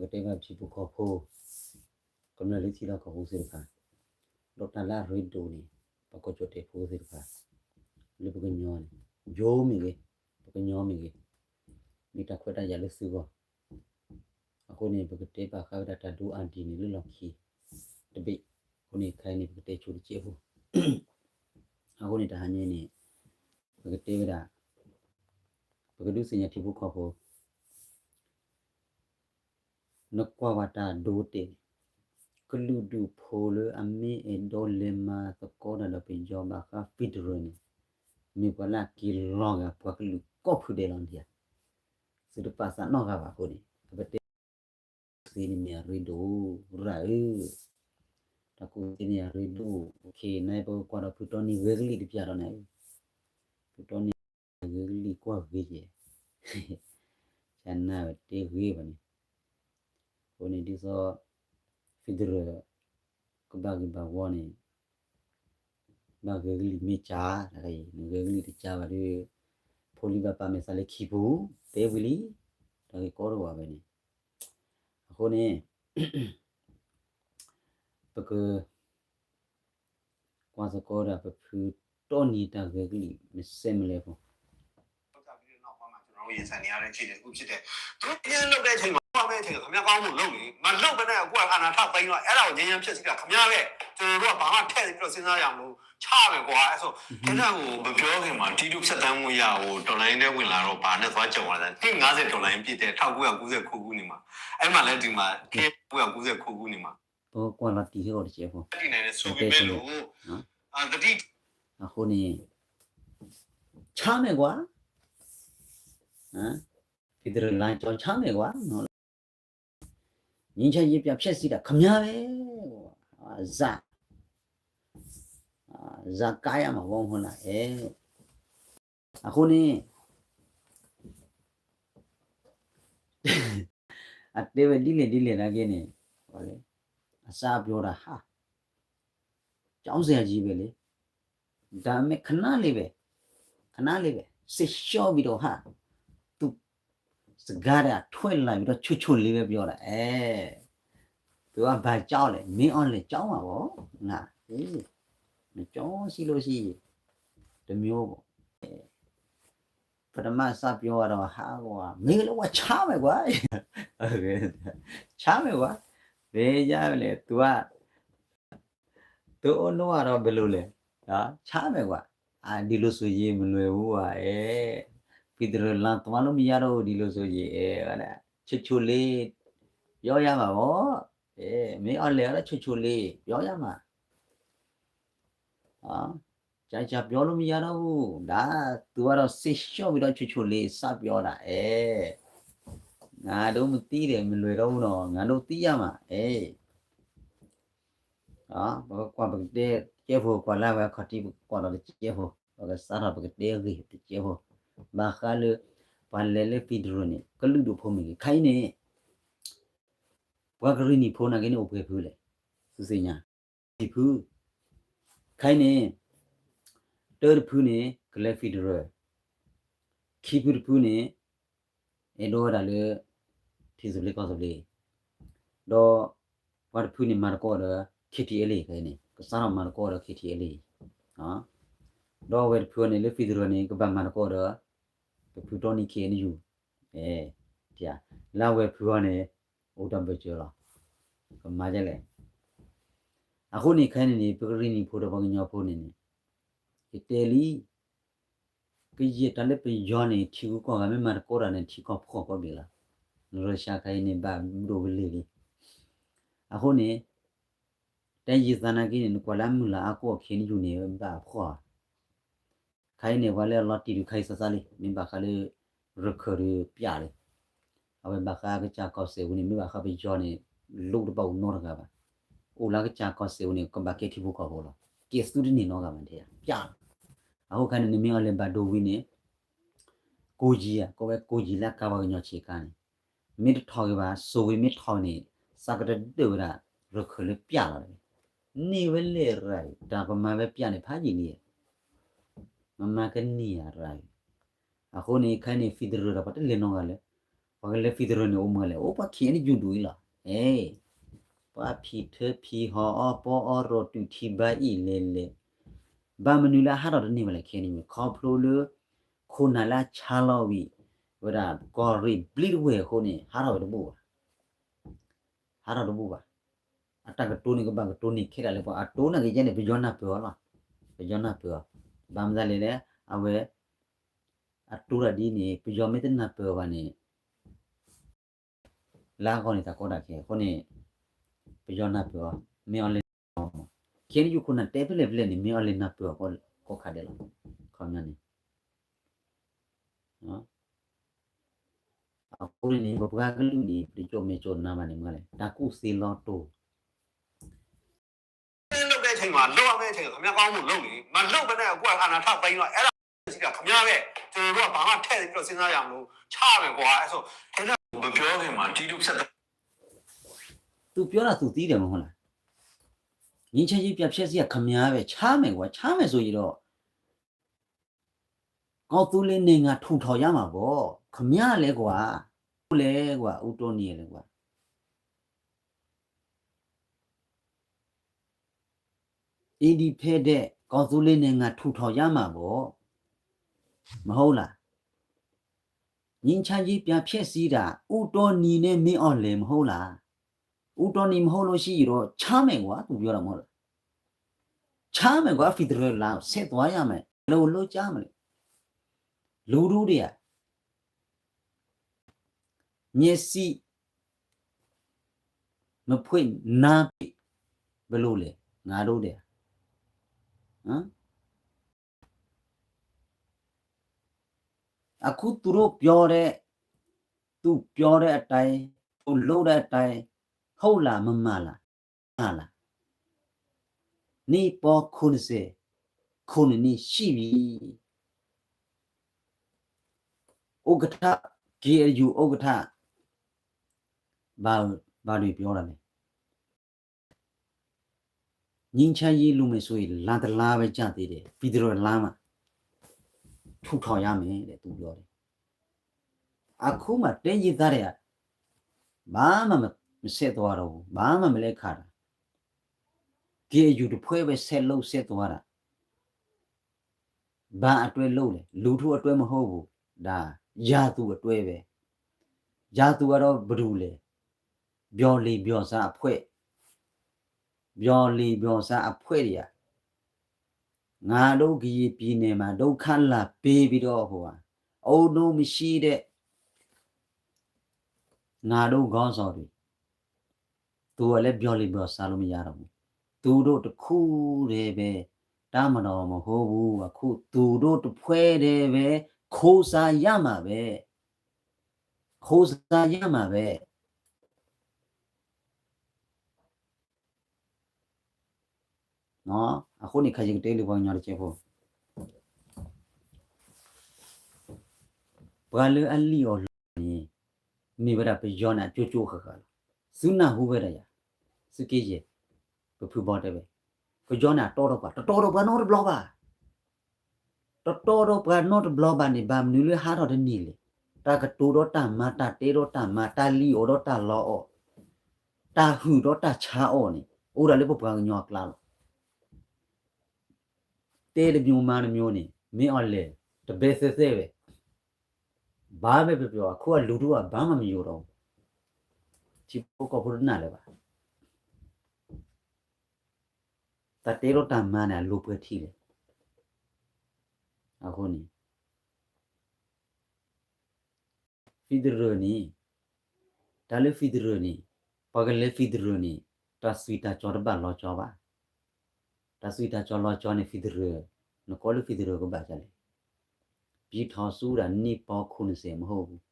ပကတဲဘၣ်ပထံဖိကီၢ်ဖိ, ကမျၢၢ်လၢထံလီၢ်ကီၢ်ပူၤသ့ၣ်တဖၣ်, ဒီးတၢ်လၢအရ့ဒိၣ်န့ၣ်, ပှၤကီၢ်ကၠီၣ်တဲာ်ဖိသ့ၣ်တဖၣ်, လၢပကညီန့ၣ်, ယိၤမ့ၢ်ဂ့ၤ, ပကညီမ့ၢ်ဂ့ၤ, မ့ၢ်တၢ်ခွဲးတၢ်ယာ်လၢသုဂီၢ် အဃိန့ၣ် ပကတဲဘၣ်ဃးဝဲဒၣ်တၢ်ဒိအါဒံးန့ၣ်လၢလီၢ်ခံတဘ့ၣ်, အဃိန့ၣ်ခဲအံၤန့ၣ် ပကတဲဆိတစဲးဖိ, အဃိန့ၣ်တဟါညါန့ၣ်, ပကတဲဝဲဒၣ်, ပကဒုးသ့ၣ်ညါထံဖိကီၢ်ဖိ နကွၢ်ဝဲတၢ်ဒိတဲာ်န့ၣ်, ကလုာ်ဒူၣ်ဖိလၢအမ့ၢ်အဲၣ်ဒိးလဲၤမၤသကိးတၢ်ဒီးပယီၤဘၣ်ဃး federal န့ၣ်, မ့ၢ်ပှၤလၢအက့ၤလီၤဂာ်ပှၤကလုာ်ကိးဖုဒဲးလီၤန့ၣ်ဧါ, သုတပာ်သးနီတဂၤဘၣ်အဃိန့ၣ်, အပတဲ သ့န့ၣ်မ့ၢ်အရ့ဒိၣ်, ရၣ်ဧၢ, တၢ်ကူၣ်သ့န့ၣ်အရ့ဒိၣ်, ခဲအံၤန့ၣ် ပကကွၢ်ဒီးဖုတီနံၤဂဲၤကလံၣ်တပျၢ်ဒီးန့ၣ်, ဖုတီနံၤဂဲၤကလံၣ်ကွၢ်ဂ့ၤယဲၢ်, ကနၣ်ဝဲတ့ဂ့ၤဘၣ်န့ၣ်, အဃိန့ၣ်ဒ်သိး federal ကဘၣ်ဂ့ၤဘၣ်ဝီန့ၣ်, ဘၣ်ဂဲၤကလံၣ်မ့ၢ်ကၢ, တခါအံၤ နဂဲၤကလံၣ်တကၢဘၣ်ဒီး, ဖိလံၤဘၣ်ပာ်မဲာ်သးလၢခံပူၤ, တဲဝံၤလံ, တၢ်ဂ့ၢ်ကီတအိၣ်ဘၣ်ဝဲန့ၣ်, အဃိန့ၣ် ပက ကွၢ်သကိးဒၣ်ပဖုတီနံၤတၢ်ဂဲၤကလံၣ် မ့ၢ်စဲမလဲၣ်ဖိ မလုပ်ဘဲနဲ့ အခုအာဏာထပ်သိမ်းတော့ အဲ့ဒါကို ငြိမ်းချမ်းဖျက်ဆီးတာ ခင်ဗျားပဲ ကျွန်တော်တို့က ဘာမှထည့်ပြီးတော့ စဉ်းစားရမလို့ ချမယ်ကွာ အဲ့ဆို ခင်ဗျားကို မပြောခင်မှာ တီးတို့ဖြတ်သန်းမှုရကို တော်လှန်ရေးထဲဝင်လာတော့ ဘာနဲ့သွားကြုံရလဲ နှစ်ငါးဆယ် တော်လှန်ရေးဖြစ်တဲ့ ထောင့်ကိုးရာကိုးဆယ့်ကိုးခုနှစ်မှာ အဲ့မှာလည်းဒီမှာ ထောင့်ကိုးရာကိုးဆယ့်ကိုးခုနှစ်မှာ ပကွၢ်လီၤတံၢ်ဟဲအိၣ်တစဲးဖိ တည်နိုင်တယ်ဆိုပေမဲ့လို့ အာ သတိ အဃိန့ၣ် ဆါမဲာ်ကွၢ် ဖံတရၢလါကၠီ ဆါမဲာ်ကွၢ် ငြိမ်းချမ်းရေးပြန်ဖျက်ဆီးတာ ခင်ဗျားပဲ ဇာ ဇာကါယမး ဝီမုၢ်လၢအဲ အဃိန့ၣ် အတဲဝဲဒ်လဲၣ်ဒ်လဲၣ်နာ်က့န့ၣ် အစၢ်ပျီတၢ်ဟး ကျောင်းဆရာကြီးပဲလေ ဒါပေမဲ့ ခဏလေးပဲ ခဏလေးပဲ စစ်လျှော့ပြီးတော့ ဟး သူ စကားတၢ်ထွဲလာပြီးတော့ ချိုချိုလေးပဲပြောတာ အဲ သူကဘာကြောက်လဲ မင်းအောင်လှိုင်ကြောက်မှာပေါ့ ငါ အေး မကြောက်ရှိလို့ရှိရင် တစ်မျိုးပေါ့ ပထမစပြောကတော့ ဟာကွာ မင်းလည်းကွာ ချားမယ်ကွာ ချားမယ်ကွာ ဘယ်ကြလဲ သူက သူအုံနုအါတော့ဘယ်လိုလဲ ချားမယ်ကွာ ဒီလိုဆိုရင်မလွယ်ဘူးကွာ အဲ ဖံတရၢလါသွားလို့မရတော့ဘူး ဒီလိုဆိုရင် အဲ ချိုချိုလေး ပြောရမှာပေါ့ အဲ မင်းအောင်လှိုင်ကတော့ ချိုချိုလေး ပြောရမှာ ကြာကြာပြောလို့မရတော့ဘူး ဒါ သူကတော့ စစ်လျှော့ပြီးတော့ ချိုချိုလေး စပြောတာ အဲ ငါတို့မသိတယ် မလွယ်တော့ဘူးနော် ငါတို့သိရမှာ အဲ ပကကွၢ်ပကတဲတစဲးဖိ ကွၢ်လၢဝဲအခီၣ်ထံး ပကကွၢ်ဒီးတစဲးဖိ ပကစးထီၣ်ပကတဲဂ့ၤတစဲးဖိ ဘၣ်ဃးလၢ ပှၤလဲၤလၢ federal န့ၣ် ကလုာ်ဒူၣ်ဖိမ့ၢ်ဂ့ၤ ခဲအံၤန့ၣ် ပှၤကရံၣ်နံၣ်ဖိနာ်က့န့ၣ် အိၣ်ပှဲၤဖုလဲၣ် သုသ့ၣ်ညါ နံၣ်ဖု ခဲအံၤန့ၣ် တၢတဖုန့ၣ် ကလဲၤ federal ခံဖုတဖုန့ၣ် အဲၣ်ဒိးဝဲဒၣ်လၢ ထံသဘျ့ကီၢ်သဘျ့ ဒီး ပှၤတဖုန့ၣ်မၤသကိးဒီး KTLA ခဲအံၤန့ၣ် ကစးထီၣ်မၤသကိးဒီး KTLA ဒီးအဝဲတဖုန့ၣ်လၢ federal န့ၣ် ကဘၣ်မၤသကိးဒီး ပဖုတီနံၤ KNU လၢအဝဲဖုအီၤန့ၣ် အိၣ်တၢ်ဘၢၣ်စၢၤလီၤ ကမၤဒ်လဲၣ် အဃိန့ၣ်ခဲအံၤန့ၣ်န့ၣ် ပကရံၣ်နံၣ်ဖိဒီးပှၤကညီဖိန့ၣ်န့ၣ် ယတဲလံ ကယဲၢ်တၢ်လၢပယီၤန့ၣ် ထံဂုၤကီၢ်ဂၤမ့ၢ်မၤသကိးတၢ်န့ၣ် ထံကီၢ်ဖှီၣ်ကိးဘ့ၣ်လီၤ နရၢၡါခဲအံၤန့ၣ် ဘၣ်ဒိၣ်ကလံၤလံ အဃိန့ၣ် တၢ်ယံာ်သးနာ်က့န့ၣ် နကွၢ်လၢအမုၢ်လၢ်အါကီၢ် KNU န့ၣ် ဘၣ်ဖှီၣ် ခဲအံၤန့ၣ် ပှၤလၢအလီၤတံၢ်ဒုးခါအံၤသးသးလံ မ့ၢ်ဘၣ်ဃးလၢ ရခၢၣ်ဒုးပျၢ်လံ အဝဲဘၣ်ဃးကစၢ်ကီၢ်စဲၣ်ပူၤန့ၣ် မ့ၢ်ဘၣ်ဃးပယီၤန့ၣ် လိၣ်တဘၣ်အိၣ်နီတဂၤဘၣ် အိၣ်လၢကစၢ်ကီၢ်စဲၣ်ပူၤန့ၣ် ကဘၣ်ကဲထံဖိကီၢ်ဖိလီၤ ကဲသုတန့ၢ်နီတဂၤဘၣ် ပျၢ်လီၤ အဃိခဲန့ၣ် နမ့ၢ်အီၤလဲၤဘၣ်ဒိဝံၤန့ၣ် ကိၣ်ယံၤဧါ ကိးဝဲကိၣ်ယံၤလၢအကါပှၤကညီဆ့ကၤန့ၣ် မ့ၢ်တထီၣ်က့ၤဘၣ် စိာ်ဝံၤမ့ၢ်ထီၣ်န့ၣ် သးကတဒၢၣ်ဝဲဒၣ် ရခၢၣ်လၢပျၢ်လီၤတဂ့ၤ န့ၢ်ဝဲလဲၣ်ရၤအံၤ တၢ်ကမၤဝဲပျၢ်န့ၣ် ဖးယံာ်လံ မမၤကန့ၢ်ဧါရၤအံၤ အဃိန့ၣ် ခဲအံၤန့ၣ် federal ဒီးပှၤတလဲၤနီတဂၤလၢၤ ပှၤကလဲၤ federal န့ၣ် အိၣ်မနုၤလဲၣ်, အိၣ်ပှၤ ခ့ၣ်အဲၣ်ယူၣ် ဒူၣ်အံၤလီၤ. ဟဲ, ပှၤဖံးထၢဖံးဟီၣ်အီၣ်ပီအီၣ်ရိၣ်တုၤထံဘါအံၣ်လဲၤလဲၤ, ဘၣ်မနုၤလၢအဟးထီၣ်တန့ၢ်ဘၣ်လဲၣ် ခ့ၣ်အဲၣ်ယူၣ်, ခီဖျိလၢ ခိၣ်နၢ်လၢအဆါလီၤဝံၤ ဝဲဒၣ်ကီၢ်ရ့ၣ်ဘျ့တဝဲၢ်အဃိန့ၣ် ဟးထီၣ်ဝဲတဘူၣ်ဘၣ်. ဟးထီၣ်တဘူၣ်ဘၣ်. အတၢ်ကတိၤန့ၣ် ကဘၣ်ကတိၤန့ၢ်ခဲဒၣ်လၢပှၤအတိၢ်နာ်က့ၤယဲန့ၣ် ပယီၤနၢ်ပၢၢ်အီၤလီၤ. ပယီၤနၢ်ပၢၢ်အီၤ. ဘၣ်မနုၤလဲၣ်လဲၣ်, အဝဲ အတိၢ်တၢ်ဒ်န့ၣ် ပယီၤမ့ၢ်တနၢ်ပၢၢ်အီၤဘၣ်န့ၣ် လၢအဂီၢ်န့ၣ် တၢ်ကီတၢ်ခဲအဃိန့ၣ် ပယီၤနၢ်ပၢၢ်အီၤ, မ့ၢ်အီၤလဲၤနၢ်ပၢၢ်အီၤ. ခ့ၣ်အဲၣ်ယူၣ် ခိၣ်နၢ်တဲဖဲလဲၣ်ဖဲလဲၣ်န့ၣ် မ့ၢ်အီၤလဲၤနၢ်ပၢၢ်အီၤ ကိးခါဒဲးလီၤ. ခီပညီန့ၣ် အဃိန့ၣ် ပပှၤကလုာ်န့ၣ် ပတကၠိၣ်မဲာ်ကၠိၣ်နါဘၣ်န့ၣ် မ့ၢ်လဲၣ် တၢ်ကူၣ်သ့လီၤတိၢ် လုပ်တဲ့အချိန်မှာ လုပ်ရမယ့်အချိန်က ခင်ဗျားကောင်းမှုလုပ်နေ မလုပ်ဘဲနဲ့ အခုက အာဏာထပ်သိမ်းတော့ အဲ့ဒါ ခင်ဗျားပဲ ကျွန်တော်တို့က ဘာမှထည့်ပြီးတော့ စဉ်းစားရမလို့ ချမယ်ကွာ အဲ့ဆို မပြောခင်မှာ တီးတိုတ်ဖြတ် သူပြောတာသူသိတယ်မဟုတ်လား. ငြိမ်းချမ်းရေးပြန်ဖျက်စရာ ခင်ဗျားပဲ ချမယ်ကွာ ချမယ်ဆိုရင်တော့ ကောင်းသူလေးနိုင်ငံထူထောင်ရမှာပေါ့ ခင်ဗျားလဲကွာ လဲကွာ ဦးတိုးနံၤလဲကွာ independent ကောင်းသူလေးနိုင်ငံထူထောင်ရမှာပေါ့ မဟုတ်လား. ငြိမ်းချမ်းရေးပြန်ဖျက်စည်းတာ ဦးတိုးနံၤနဲ့မင်းအောင်လှိုင် မဟုတ်လား. ဦးတိုးနံၤ မဟုတ်လို့ရှိရင်တော့ ချမယ်ကွာ သူပြောတာမဟုတ်လား. ချမယ်ကွာ federal လမ်း ဆက်သွားရမယ် ဘယ်လိုလုပ်ကြမလဲ. လူထုတွေက မျက်စိမဖွင့် နားပစ် ဘယ်လိုလဲ ငါတို့တွေက ဟမ် အခုသူတို့ပြောတဲ့ သူပြောတဲ့အတိုင်း သူလုပ်တဲ့အတိုင်း ဟုတ်လား မမှန်လား မှန်လား. နှစ်ပေါင်းခုနှစ်ဆယ်ခုနှစ်နှစ်ရှိပြီ. ဥက္ကဋ္ဌ KNU ဥက္ကဋ္ဌ ဘာဘာတွေပြောတာလဲ. ငြိမ်းချမ်းရေးလိုမယ်ဆိုရင် လမ်းတစ်လမ်းပဲကျန်သေးတယ် federal လမ်းမှာ ထူထောင်ရမယ်တဲ့ သူပြောတယ်. အခုမှတိုင်းရင်းသားတွေက ဘာမှမမဆက်သွားတော့ဘူး ဘာမှမလဲခါတာ KNU တစ်ဖွဲ့ပဲဆက်လုပ်ဆက်သွားတာ ဘာအတွက်လုပ်လဲ လူထုအတွက်မဟုတ်ဘူး ဒါ ရာသူအတွက်ပဲ ရာသူကတော့ဘယ်သူလဲ ပျော်လီပျော်စားအဖွဲ့ ပျော်လီပျော်စားအဖွဲ့တွေက ငါတို့ကရင်ပြည်နယ်မှာ ဒုက္ခလာပေးပြီးတော့ ဟိုဟာ အုံနုံမရှိတဲ့ ငါတို့ခေါင်းဆောင်တွေ သူကလည်းပျော်လီပျော်စားလို့မရတော့ဘူး. သူတို့တစ်ခုတည်းပဲ တပ်မတော်မဟုတ်ဘူး အခု သူတို့တစ်ဖွဲ့တည်းပဲ ခိုးစားရမှာပဲ ခိုးစားရမှာပဲ. အဃိန့ၣ် ခါယကတဲလၢပှၤကညီတကဲဖိ ပှၤလၢအလံၣ်အီၣ်လီအီၣ်န့ၣ် မ့ၢ်ဝဲဒၣ်ပယီၤန့ၣ် အကၠိကၠိဃၣ်ဃၣ်လီၤ. သုနၢ်ဟူဝဲဒၣ်ယၤ သုးက့ယဲၢ် ပဖုဘီတဲဝဲ ပယီၤန့ၣ် အတီဒီးပှၤ တတီဒီးပှၤနီတဘျီဘၣ် တတီဒီးပှၤနီတဘျီဘၣ်န့ၣ် ဘၣ်မနုၤလၢဟးထီၣ်တန့ၢ်လဲၣ်. တၢ်ကတိၤဒီးတၢ်မၤ တၢ်တဲဒီးတၢ်မၤ တၢ်လံၣ်အီၣ်ဒီးတၢ်လီအီၣ် တၢ်ဟုၣ်ဒီးတၢ်ဆါအီၣ်န့ၣ် အိၣ်ဒၣ်လၢပပှၤကညီအကျါလီၤ. တဲတမျိုးမၤတမျိုးန့ၣ် မ့ၢ်အီၤလဲၣ် တဘဲသဲသဲဝဲ ဘၣ်မ့ၢ်ပပျီ အခုအလူၤထူၣ်အဘၣ်မးမယိာ်ဒီး ထံဖိကီၢ်ဖိတနာ်လၢၤဘၣ်. တၢ်တဲဒီးတၢ်မၤန့ၣ် အလိၤပှဲၤထံလဲၣ်. အဃိန့ၣ် federal န့ၣ် တၢ်လၢ federal န့ၣ် ပှၤကလဲၤ federal န့ၣ် တၢ်သွံၣ်တၢ်စီၤတဘၣ်လီၤကၠီဘၣ်. တၢ်သွံၣ်တၢ်စီၤလီၤကၠီန့ၣ် federal နကိးလၢ federal ကဘၣ်ဒ်လဲၣ်. ပြည်ထောင်စု ဒၣ် နှစ်ပေါင်းခုနှစ်ဆယ် မဟုတ်ဘူး.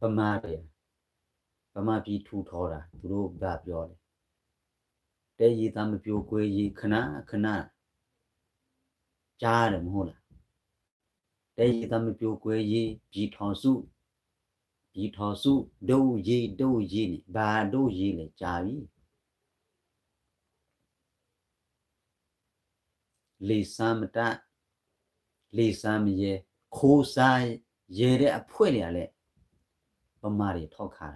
ဗမာပြည် ဗမာပြည်ထူထောင်တာ သူတို့ဘာပြောလဲ. တိုင်းရင်းသားမပြိုကွဲရေး ခဏခဏ ကြားတယ်မဟုတ်လား. တိုင်းရင်းသားမပြိုကွဲရေး ပြည်ထောင်စု ပြည်ထောင်စု ဒုတ်ရေး ဒုတ်ရေး န့ၣ် ဘာဒုတ်ရေးလဲ ကြာပြီ. လီဆါမတၢ် လီဆါမယဲ ခိစါယဲ ဒ်အဖှဲၣ်န့ၣ်လဲၣ်. ပှၤမၤတ့ၢ်ထီခါ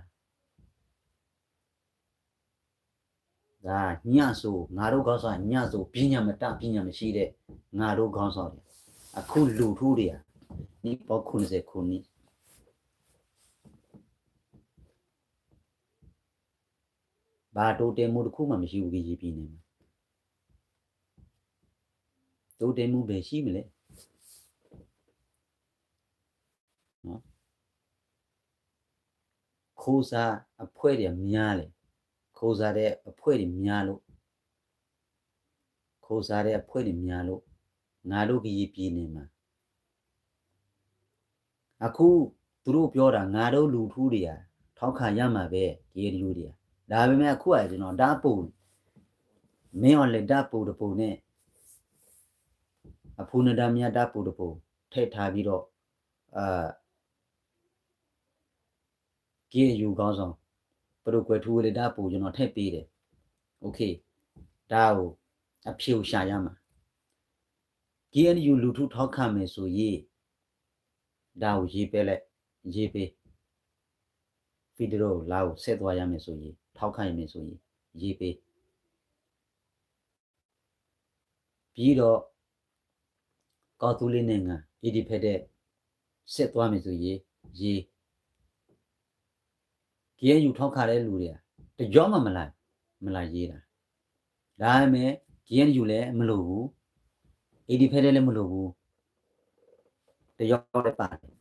ညၣ်စိၤ ငါတို့ခေါင်းဆောင် ညၣ်စိၤ ပညာမတတ် ပညာမရှိတဲ့ ငါတို့ခေါင်းဆောင်တွေ အခုလူထုတွေက နှစ်ပေါင်းခုနှစ်ဆယ်ခုနှစ် ဘာတိုးတက်မှုတစ်ခုမှမရှိဘူး ကရင်ပြည်နယ်မှာ တိုးတက်မှုဘယ်ရှိမလဲ ခူစါအဖွဲ့တွေများလေ ခူစါတဲ့အဖွဲ့တွေများလို့ ခူစါတဲ့အဖွဲ့တွေများလို့ ငါတို့ကရင်ပြည်နယ်မှာ အခု သူတို့ပြောတာ ငါတို့လူထုတွေက ထောက်ခံရမှာပဲ ကရင်လူတွေက ဒါပေမဲ့ အခုက ကျွန်တော် ဓာတ်ပုံ မင်းအောင်လှိုင် ဓာတ်ပုံတစ်ပုံနဲ့ အဖူနဒါမြတ် ဓာတ်ပုံတစ်ပုံ ထည့်ထားပြီးတော့ အာ ကရင်ယူခေါင်းဆောင် ပဒိုကွယ်ထူဝင်း ဓာတ်ပုံ ကျွန်တော် ထည့်ပေးတယ် OK ဒါကို အဖြေကိုရှာရမှာ ကရင်ယူ လူထုထောက်ခံမယ်ဆိုရင် ဒါကိုရေးပေးလိုက် ရေးပေး ဖက်ဒရယ်လမ်းကို ဆက်သွားရမယ်ဆိုရင် ထောက်ခံရမယ်ဆိုရင် ရေးပေး ပြီးတော့ ကီၢ်သူလ့ၤနိုင်ငံ independent ဆက်သွားမယ်ဆိုရင် ရေး ကရင်ယူ ထောက်ခံတဲ့လူတွေက တစ်ယောက်မှ မလာ မလာရေးတာ ဒါပေမဲ့ ကရင်ယူလည်း မလိုဘူး independent လည်း မလိုဘူး တစ်ယောက်တည်းပါတယ်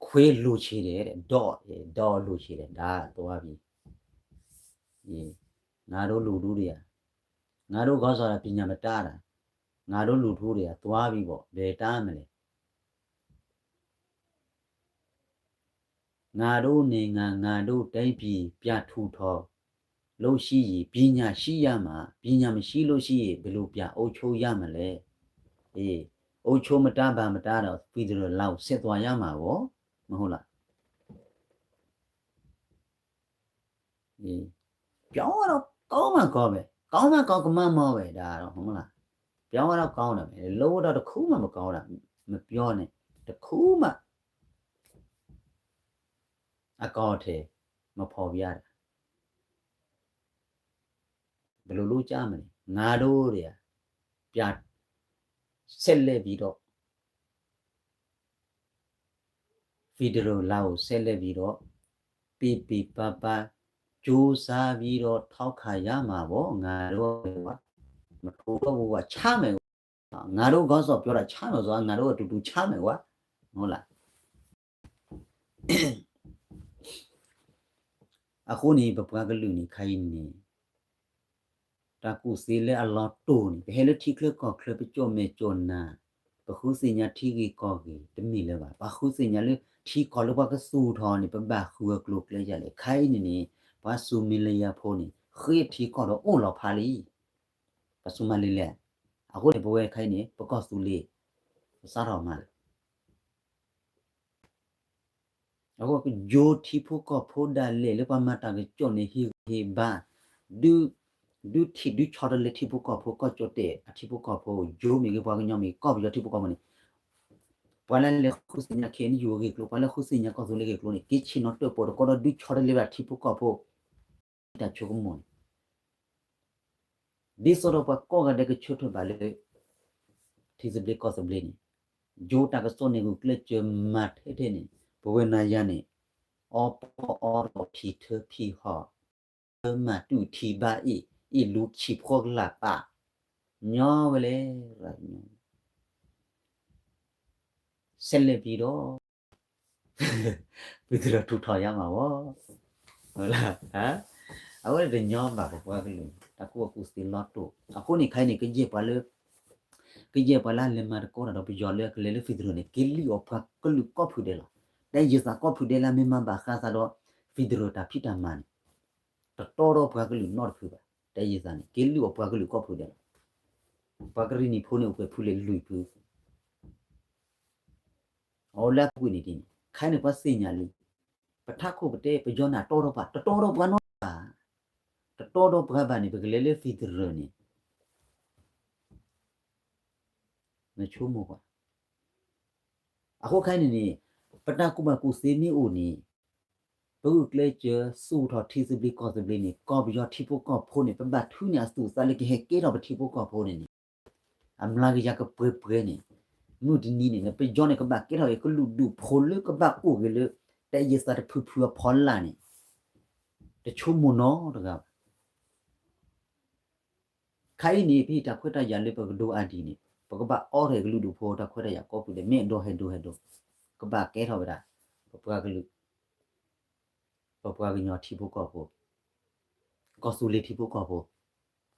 ခွေးလိုချင်တယ်တဲ့ dog တဲ့ dog လိုချင်တယ် ဒါသွားပြီ ငါတို့လူထုတွေက ငါတို့ခေါင်းဆောင်တာ ပညာမတတ်တာ ငါတို့လူထုတွေက သွားပြီပေါ့ ဘယ်တတ်မလဲ ငါတို့နိုင်ငံ ငါတို့တိုင်းပြည် ပြန်ထူထောင်လို့ရှိရင် ပညာရှိရမှာ ပညာမရှိလို့ရှိရင် ဘယ်လိုပြန်အုပ်ချုပ်ရမလဲ အေး အုပ်ချုပ်မတတ် ဘာမတတ်တော့ ဖက်ဒရယ်လမ်းကို ဆက်သွားရမှာပေါ့ မဟုတ်လား ပြောင်းရတော့ ကောင်းမှ ကောင်းပဲ ကောင်းမှ ကောင်းကမန်း မော် ပဲ ဒါတော့ ဟုတ်မလား ပြောင်းရတော့ ကောင်းတယ်ပဲ လုပ်ရတော့ တစ်ခုမှ မကောင်းတာ မပြောနဲ့ တစ်ခုမှ အကောင်အထည် မဖော်ပြတာ ဘယ်လိုလုပ်ကြမလဲ ငါတို့တွေက ပြန် ဆက်လက်ပြီးတော့ ဖက်ဒရယ်လမ်းကို ဆက်လက်ပြီးတော့ ပီပီပါပါ ကြိုးစားပြီးတော့ ထောက်ခံရမှာပေါ့ ငါတို့က မထိုးတော့ဘူးကွာ ချမယ်ကွာ ငါတို့ခေါင်းဆောင်ပြောတာ ချမယ်ဆိုတာ ငါတို့အတူတူ ချမယ်ကွာ ဟုတ်လား အဃိန့ၣ် ပပှၤကလုာ်န့ၣ် ခဲအံၤန့ၣ် တၢ်ကူၣ်သ့လၢအလီၤတိၢ်န့ၣ် ပဟဲလၢထံချၢကီၢ်ချၢ ပကၠီၣ်မဲာ်ကၠီၣ်နါ ပဃုသ့ၣ်ညါထံဂ့ၢ်ကီၢ်ဂ့ၢ် တမ့ၢ်လၢၤဘၣ်. ပှၤဃုသ့ၣ်ညါလၢထံကီၢ်လၢပှၤကသူၣ်ထီၣ်န့ၣ် ပဘၣ်ဃုအကျိၤအကျဲဒ်လဲၣ်. ခဲအံၤန့ၣ်န့ၣ် ပှၤဆူမဲာ်လယၤဖိန့ၣ် ဃ့ထံကီၢ်ဒီးအိၣ်လီၤဖးလံ. ပှၤဆူမဲာ်လယၤ အဃိန့ၣ် ပဝဲခဲအံၤန့ၣ် ပကီၢ်သူလ့ၤ ပစးထီၣ်မၤ အဃိကယိထံဖိကီၢ်ဖိဒၣ်လဲာ်လၢပှၤမၤတၢ်ကစီၣ်န့ၣ် ဟ့ၣ်ဂံၢ်ဟ့ၣ်ဘါ ဒုး ဒုးထံၣ်ဒုးဆီတလဲထံဖိကီၢ်ဖိ ကီၢ်ကၠီၣ်တဲၣ်အထံဖိကီၢ်ဖိ ယိမ့ၢ်ဂ့ၤ ပှၤကညီမ့ၢ်ဂ့ၤ ကီၢ်ပယီၤထံဖိကီၢ်ဖိန့ၣ် ပှၤလၢလဲၤဃုသ့ၣ်ညါ ခ့ၣ်အဲၣ်ယူၣ် အဂ့ၢ်အကျိၤ ပှၤလၢဃုသ့ၣ်ညါကီၢ်သူလ့ၤအဂ့ၢ်အကျိၤန့ၣ် က့ၤဆ့ၣ်နီၤတၢၣ်ပီၣ်တကီဒီး ဒုးဆီတလဲဘၣ်ထံဖိကီၢ်ဖိ တၢ်ဆိကမိၣ်န့ၣ် ဒ်သိးဒီးပှၤကိးဂၤဒဲးကဆၢထၢၣ်ဘၣ်လၢ ထံသဘျ့ကီၢ်သဘျ့န့ၣ် ယိတၢ်ကစီၣ်န့ၣ် ဂုာ်ကျဲးစၢးမၤထဲထဲန့ၣ် ပဝဲနၤယၤန့ၣ် အီပီအီဒီးဖံးထၢဖံးဟီၣ် ထၢမၤတူၢ်ထံဘၣ်အ့ၣ် အ့ၣ်လူဆံးဖိကလၢ်ပာ် ညီဝဲလဲၣ် ဆက်လက်ပြီးတော့ ဖက်ဒရယ်ထူထောင်ရမှာပေါ့ အဝဲတညီဘၣ် ပပှၤကလုာ် တၢ်ကူၣ်ဘၣ်ကူၣ်သ့လီၤတိၢ် အဃိန့ၣ် ခဲအံၤန့ၣ် ကယဲၢ်ပှၤလၢ ကယဲၢ်ပှၤလၢအလဲၤမၤသကိးတၢ်ဒီးပယီၤလၢအကလဲၤလၢ federal န့ၣ် က့ၤလုၢ်အီၣ်ပှၤကလုာ်ကိးဖုဒဲးလီၤ. တဲယသးကိးဖုဒဲးလၢမ့ၢ်မၤဘၣ်ဃးသးဒီး federal တၢ်ဖံးတၢ်မၤန့ၣ် တတီဒီးပှၤကလုာ်နီတဖုဘၣ်. တဲယသးန့ၣ် က့ၤလုၢ်အီၣ်ပှၤကလုာ်ကိးဖုဒဲးလီၤ. ပှၤကရံၣ်နံၣ်ဖိန့ၣ် အိၣ်ပှဲၤဖုလဲၣ် လွံၢ်ဖု အဝဲလၢအပူၤကွံာ်န့ၣ်ဒ်န့ၣ် ခဲအံၤန့ၣ် ပှၤသ့ၣ်ညါလံ. ပထးခိၣ်ပတဲ ပယီၤန့ၣ် တီဒီးပှၤ တတီဒီးပှၤနီတဂၤဘၣ်. တတီဒီးပှၤဘၣ်န့ၣ် ပကလဲၤလၢ federal န့ၣ် နဆိကမိၣ်ကွၢ်. အဃိခဲအံၤန့ၣ်န့ၣ် ပတၢ်ကူၣ်ဘၣ်ကူၣ်သ့မ့ၢ်အိၣ်န့ၣ် ပဂုာ်ကျဲးစၢးဆူၣ်ထီၣ်ထံသဘျ့ကီၢ်သဘျ့န့ၣ် ကီၢ်ပယီၤထံဖိကီၢ်ဖိန့ၣ် ပဘၣ်ထုးန့ၢ်အသူၣ်အသးလၢကဟဲကဲထီၣ်ပထံဖိကီၢ်ဖိန့ၣ်န့ၣ် အမျးကယၤကပှဲၤပှဲၤန့ၣ် မုၢ်တနံၤန့ၣ် ပယီၤန့ၣ် ကဘၣ်ကဲထီၣ်က့ၤကလုာ်ဒူၣ်ဖိလၢကဘၣ်အိၣ်က့ၤလၢ တၢ်အံၤသးတဖုဖုအဖီလာ်န့ၣ် တဆိကမိၣ်နီတဂၤဘၣ်. ခဲအံၤန့ၣ် ပဟ့ၣ်တၢ်ခွဲးတၢ်ယာ်လၢပကဒိအါဒံးန့ၣ် ပကဘၣ်အိးထီၣ်ကလုာ်ဒူၣ်ဖိတၢ်ခွဲးတၢ်ယာ်ကိးပူၤဒဲး မ့ၢ်အဒိဟဲဒိဟဲဒိ ကဘၣ်ကဲထီၣ်ဝဲဒၣ် ပပှၤကလုာ် ပပှၤကညီထံဖိကီၢ်ဖိ ကီၢ်သူလ့ၤထံဖိကီၢ်ဖိ က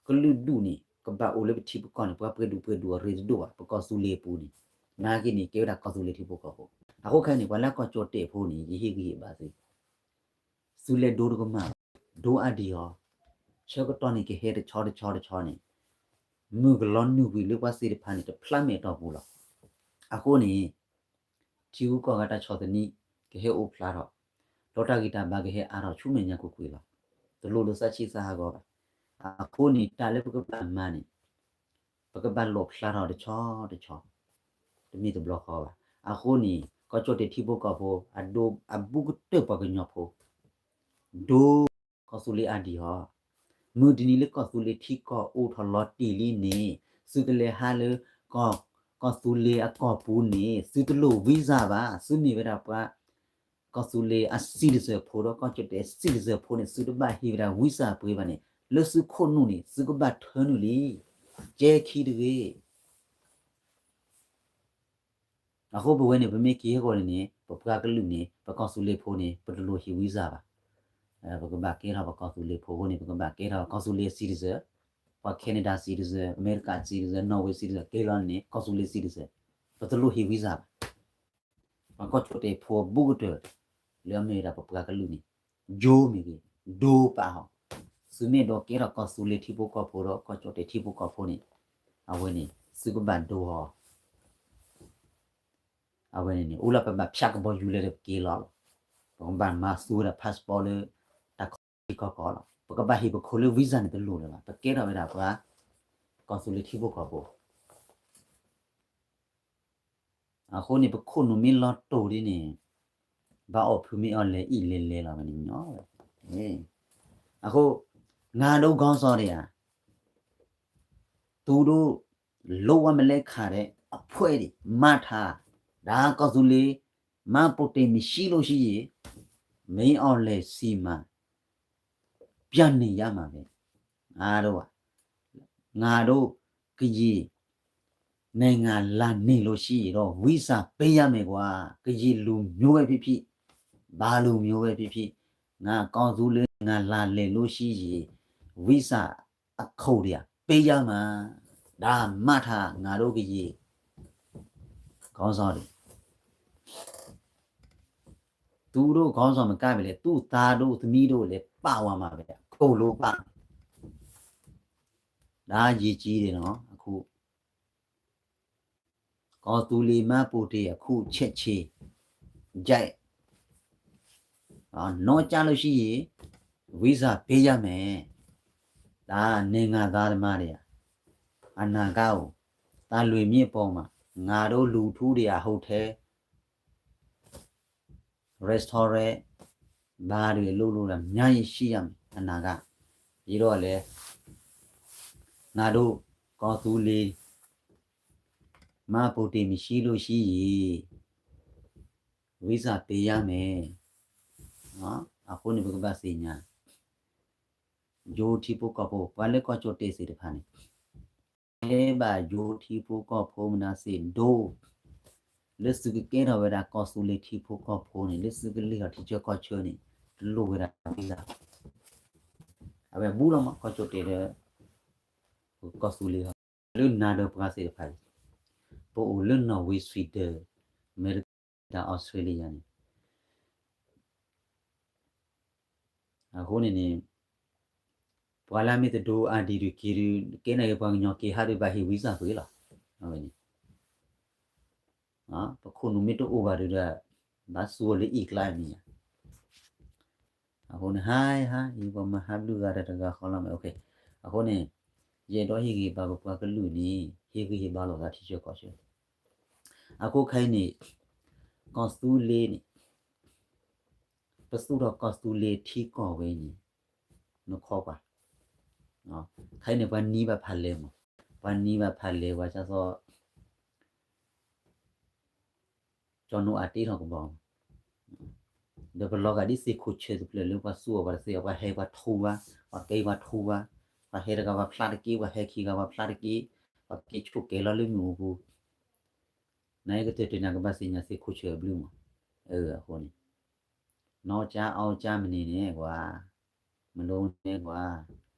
လုာ်ဒူၣ်န့ၣ် ကဘၣ်အိၣ်လၢပထံပကီၢ်န့ၣ် ပှၤပှဲၤဒူၣ်ပှဲၤဒူၣ်အရ့တဒိၣ်ဘၣ် ပကီၢ်သူလ့ၤအပူၤန့ၣ် နာ်က့န့ၣ် ကဲဝဲဒၣ်ကီၢ်သူလ့ၤထံဖိကီၢ်ဖိ အဃိခဲအံၤန့ၣ် ပှၤလၢကီၢ်ကၠီၣ်တဲၣ်ဖိန့ၣ် ယဟ့ၣ်ဂံၢ်ဟ့ၣ်ဘါသု သုလဲၤဒိတကမၣ်ဘၣ် ဒိအါဒံးအီၤ ဆၢကတီၢ်န့ၣ်ကဟဲတဆီတဆီတဆီန့ၣ် မုၢ်ကလီၤနုာ်ကွံာ်လၢပှၤသ့ၣ်တဖၣ်န့ၣ် တဖျါမဲာ်အတီၢ်ပူၤလီၤ. အဃိန့ၣ် ထံဂုၤကီၢ်ဂၤတၢ်ဆီၣ်သနံး ကဟဲအိၣ်ဖျါထီၣ်, ဒီးတၢ်ဂံၢ်တၢ်ဘါကဟဲအါထီၣ်ဆူမဲာ်ညါကွ့ၢ်ကွ့ၢ်လီၤ. တလိၣ်လၢသးဆံးသးဟးဂီၤဘၣ်. အဃိန့ၣ် တၢ်လၢပကဘၣ်မၤန့ၣ် ပကဘၣ်လိၣ်ဖျါထီၣ်တဆီတဆီ, တမ့ၢ်တဘျီဃီဘၣ်. အဃိန့ၣ် ကီၢ်ကၠီၣ်တဲၣ်ထံဖိကီၢ်ဖိ အဒိ အဘူးကတၢၢ်ပှၤကညီဖိ ဒိ ကီၢ်သူလ့ၤအါဒံးအီၤ, မုၢ်တနံၤလၢကီၢ်သူလ့ၤထံကီၢ်အိၣ်ထီၣ်လီၤတံၢ်လံန့ၣ် သုကလဲၤဟးလၢ ကီၢ်သူလ့ၤအကီၢ်ပူၤန့ၣ် သုတလိၣ် visa ဘၣ်. သုမ့ၢ်ဝဲဒၣ်ပှၤ ကီၢ်သူလ့ၤအ citizen ဖိဒီး ကီၢ်ကၠီၣ်တဲၣ် citizen ဖိန့ၣ် သုတဘၣ်ဟ့ၣ်ဝဲဒၣ် visa ပှ့ၤဘၣ်န့ၣ် လၢသုခိၣ်နူာ်န့ၣ် သုကဘၣ်ထၢနုာ်လံ. ကဲခံတဂ့ၤ အဃိပဝဲန့ၣ် ပမ့ၢ်က့ၤဟဲကီးန့ၣ်န့ၣ် ပပှၤကလုာ်န့ၣ် ပကီၢ်သူလ့ၤဖိန့ၣ် ပတလိၣ်ဟ့ၣ် visa ဘၣ်. ပကဘၣ်ကဲထီၣ်ပကီၢ်သူလ့ၤဖိအဃိန့ၣ် ပကဘၣ်ကဲထီၣ်ကီၢ်သူလ့ၤ citizen, ပှၤ Canada citizen, America citizen, Norway citizen ကဲလီၤန့ၣ် ကီၢ်သူလ့ၤ citizen, ပတလိၣ်ဟ့ၣ် visa ဘၣ်. ပှၤကီၢ်ကၠီၣ်တဲၣ်ဖိဘူးကတၢၢ် လၢအမ့ၢ်ဝဲဒၣ်ပပှၤကလုာ်န့ၣ် ယိမ့ၢ်ဂ့ၤ ဒိပာ်အီၤ, သုမ့ၢ်ဒိးကဲထီၣ်ကီၢ်သူလ့ၤထံဖိကီၢ်ဖိဒီး ကီၢ်ကၠီၣ်တဲၣ်ထံဖိကီၢ်ဖိန့ၣ် အဝဲန့ၣ် သုကဘၣ်ဒိအီၤ, အဝဲန့ၣ်န့ၣ် အိၣ်လၢပဘၣ်ဖၠးကဘီယူၤလဲဒီးပက့ၤလီၤလီၤ. ပကဘၣ်မၤသူဝဲဒၣ် passport လၢ တၢ်ခီၣ်ထံးခီၣ်ကီၢ်လီၤ. ပကဘၣ်ဟ့ၣ်ပခိၣ်လၢ visa န့ၣ်တလိၣ်လၢၤဘၣ်. ပကဲထီၣ်ဝဲဒၣ်ပှၤ ကီၢ်သူလ့ၤထံဖိကီၢ်ဖိ အဃိန့ၣ် ပခိၣ်နူာ်မ့ၢ်လီၤတိၢ်ဒ်န့ၣ် ဘၣ်အီၣ်ဖုးမ့ၢ်အီၣ်လဲၤအံၣ်လဲၤလဲၤလီၤဝဲန့ၣ်ညီဝဲ. အဃိ ငါဒိးကီၢ်စီၣ်ဒံးဧါ, သူတို့ လုပ်ရမလဲခါတဲ့အဖွဲ့တွေ မှတ်ထား, ဒါကီၢ်သူလ့ၤ မှတ်ပုံတင်မရှိလို့ရှိရင် မင်းအောင်လှိုင်ဆီမှာ ပြန်နေရမှာပဲ. အားလုံးပါ. ငါတို့ကရင်နိုင်ငံလာနေလို့ရှိရင်တော့ ဝိစာပေးရမယ်ကွာ. ကရင်လူမျိုးပဲဖြစ်ဖြစ်, ဘာလူမျိုးပဲဖြစ်ဖြစ်, ငါကောင်းသူလေးနိုင်ငံလာလည်လို့ရှိရင် ဝိစာအခုံတွေကပေးရမှာ. ဒါမှတ်ထား, ငါတို့ကရင် ခေါင်းဆောင်တွေ သူတို့ခေါင်းဆောင်မကပဲလေ, သူ့သားတို့သမီးတို့လည်းပါသွားမှာပဲ, အကုန်လုံးပါ. ဒါအရေးကြီးတယ်နော်, အခု. ကော်သူလီမၢ်ပူၤတ့ၢ်အခုချက်ချင်း, ရိုက်, နော်, ကြားလို့ရှိရင် ဝိစာပေးရမယ်. ဒါနိုင်ငံသားသမားတွေက အနာဂတ်ကို သံလွင်မြစ်ပေါ်မှာ ငါတို့လူထုတွေက ဟိုတယ် restaurant ဘာတွေလုပ်လို့လဲ အများကြီးရှိရမယ် အနာဂတ်. ပြီးတော့လည်း ငါတို့ ကော်သူလီ မှတ်ပုံတင်မရှိလို့ရှိရင် ဝိစာပေးရမယ်. နော်, အဃိန့ၣ် ပကဘၣ်သ့ၣ်ညါ ယိထံဖိကီၢ်ဖိ, ပှၤလၢကီၢ်ကၠိၣ်တဲၣ်သ့ၣ်တဖၣ်န့ၣ် ဟဲဘၣ်ယိထံဖိကီၢ်ဖိမနုၤသ့ၣ်ဒိ, လၢသုကကဲထီၣ်ဝဲဒၣ်ကီၢ်သူလ့ၤထံဖိကီၢ်ဖိန့ၣ်, လၢသုကလဲၤထီၣ်ထံဆၢကီၢ်ဆၢန့ၣ်, တလိၣ်ဝဲဒၣ်ဝံသး. အဝဲဘူးလီၤမး ကီၢ်ကၠိၣ်တဲၣ်ဒီး ကီၢ်သူလ့ၤ လၢနၤဒီးပှၤသ့ၣ်တဖၣ်အံၤ, ပအိၣ်လၢ Norway, Sweden, America, Australia န့ၣ် အဃိန့ၣ်န့ၣ် ပှၤလၢမ့ၢ်တဒိအါဒံးဒုးက့ၤဒုး ကဲန့ၣ်ဂ့ၤ ပှၤကညီက့ၤဟးဒုး ဘၣ်ဟ့ၣ်ဝံသးပှ့ၤလီၤ. အဝဲန့ၣ် ပခိၣ်နူာ်မ့ၢ်တအိၣ်ဘၣ်ဒုးဒီး ဘၣ်သူအီၤလၢအံၣ်ကျါအမံၤညါ. အဃိန့ၣ် ဟါဟါ ယပှၤမၤဟးဘျုးဂၤတဂၤဃီလီၤမး. အဃိန့ၣ် ယအဲၣ်ဒိးဟ့ၣ်ဂံၢ်ဘါပပှၤကလုာ်န့ၣ် ဟ့ၣ်ဂံၢ်ဟ့ၣ်ဘါလိာ်သးထံဆၢကီၢ်ဆၢ. အဃိခဲအံၤန့ၣ် ကီၢ်သူလ့ၤန့ၣ် ပသူၣ်ထီၣ်ကီၢ်သူလ့ၤထံကီၢ်ဝဲန့ၣ် နခီပှၤ, ခဲအံၤန့ၣ် ပှၤနံၤဘၣ်ဖးလဲၢ်မး, ပှၤနံၤဘၣ်ဖးလဲၢ် ပှၤကသီ ကၠီနိအၤတ့ထီၣ်ကဘီမး, ဒီးပလီၤဂာ်ဒ်သ့ၣ်ခိၣ်ဆၢၣ်တဖျၢၣ်လၢပှၤသူအီၤပှၤတသ့အီၤ ပှၤဟဲပှၤထူဘၣ်, ပှၤကဲပှၤထူဘၣ်, ပှၤဟဲတဂၤပှၤဖျါတက့ၢ်, ပှၤဟဲခံဂၤပှၤဖျါတက့ၢ်, ပှၤက့ၤဆိၣ်ကဲၤလီၤလၢမုၢ်အပူၤ, နကတၢၢ်တနၤကဘၣ်သ့ၣ်ညါသ့ၣ်ခိၣ်ဆၢၣ်အဘျုးမး, အဃိန့ၣ် နီၢ်ကၠါအီကၠါမနုၤန့ၣ်ကွၢ်, မလိန့ၢ်ကွၢ်,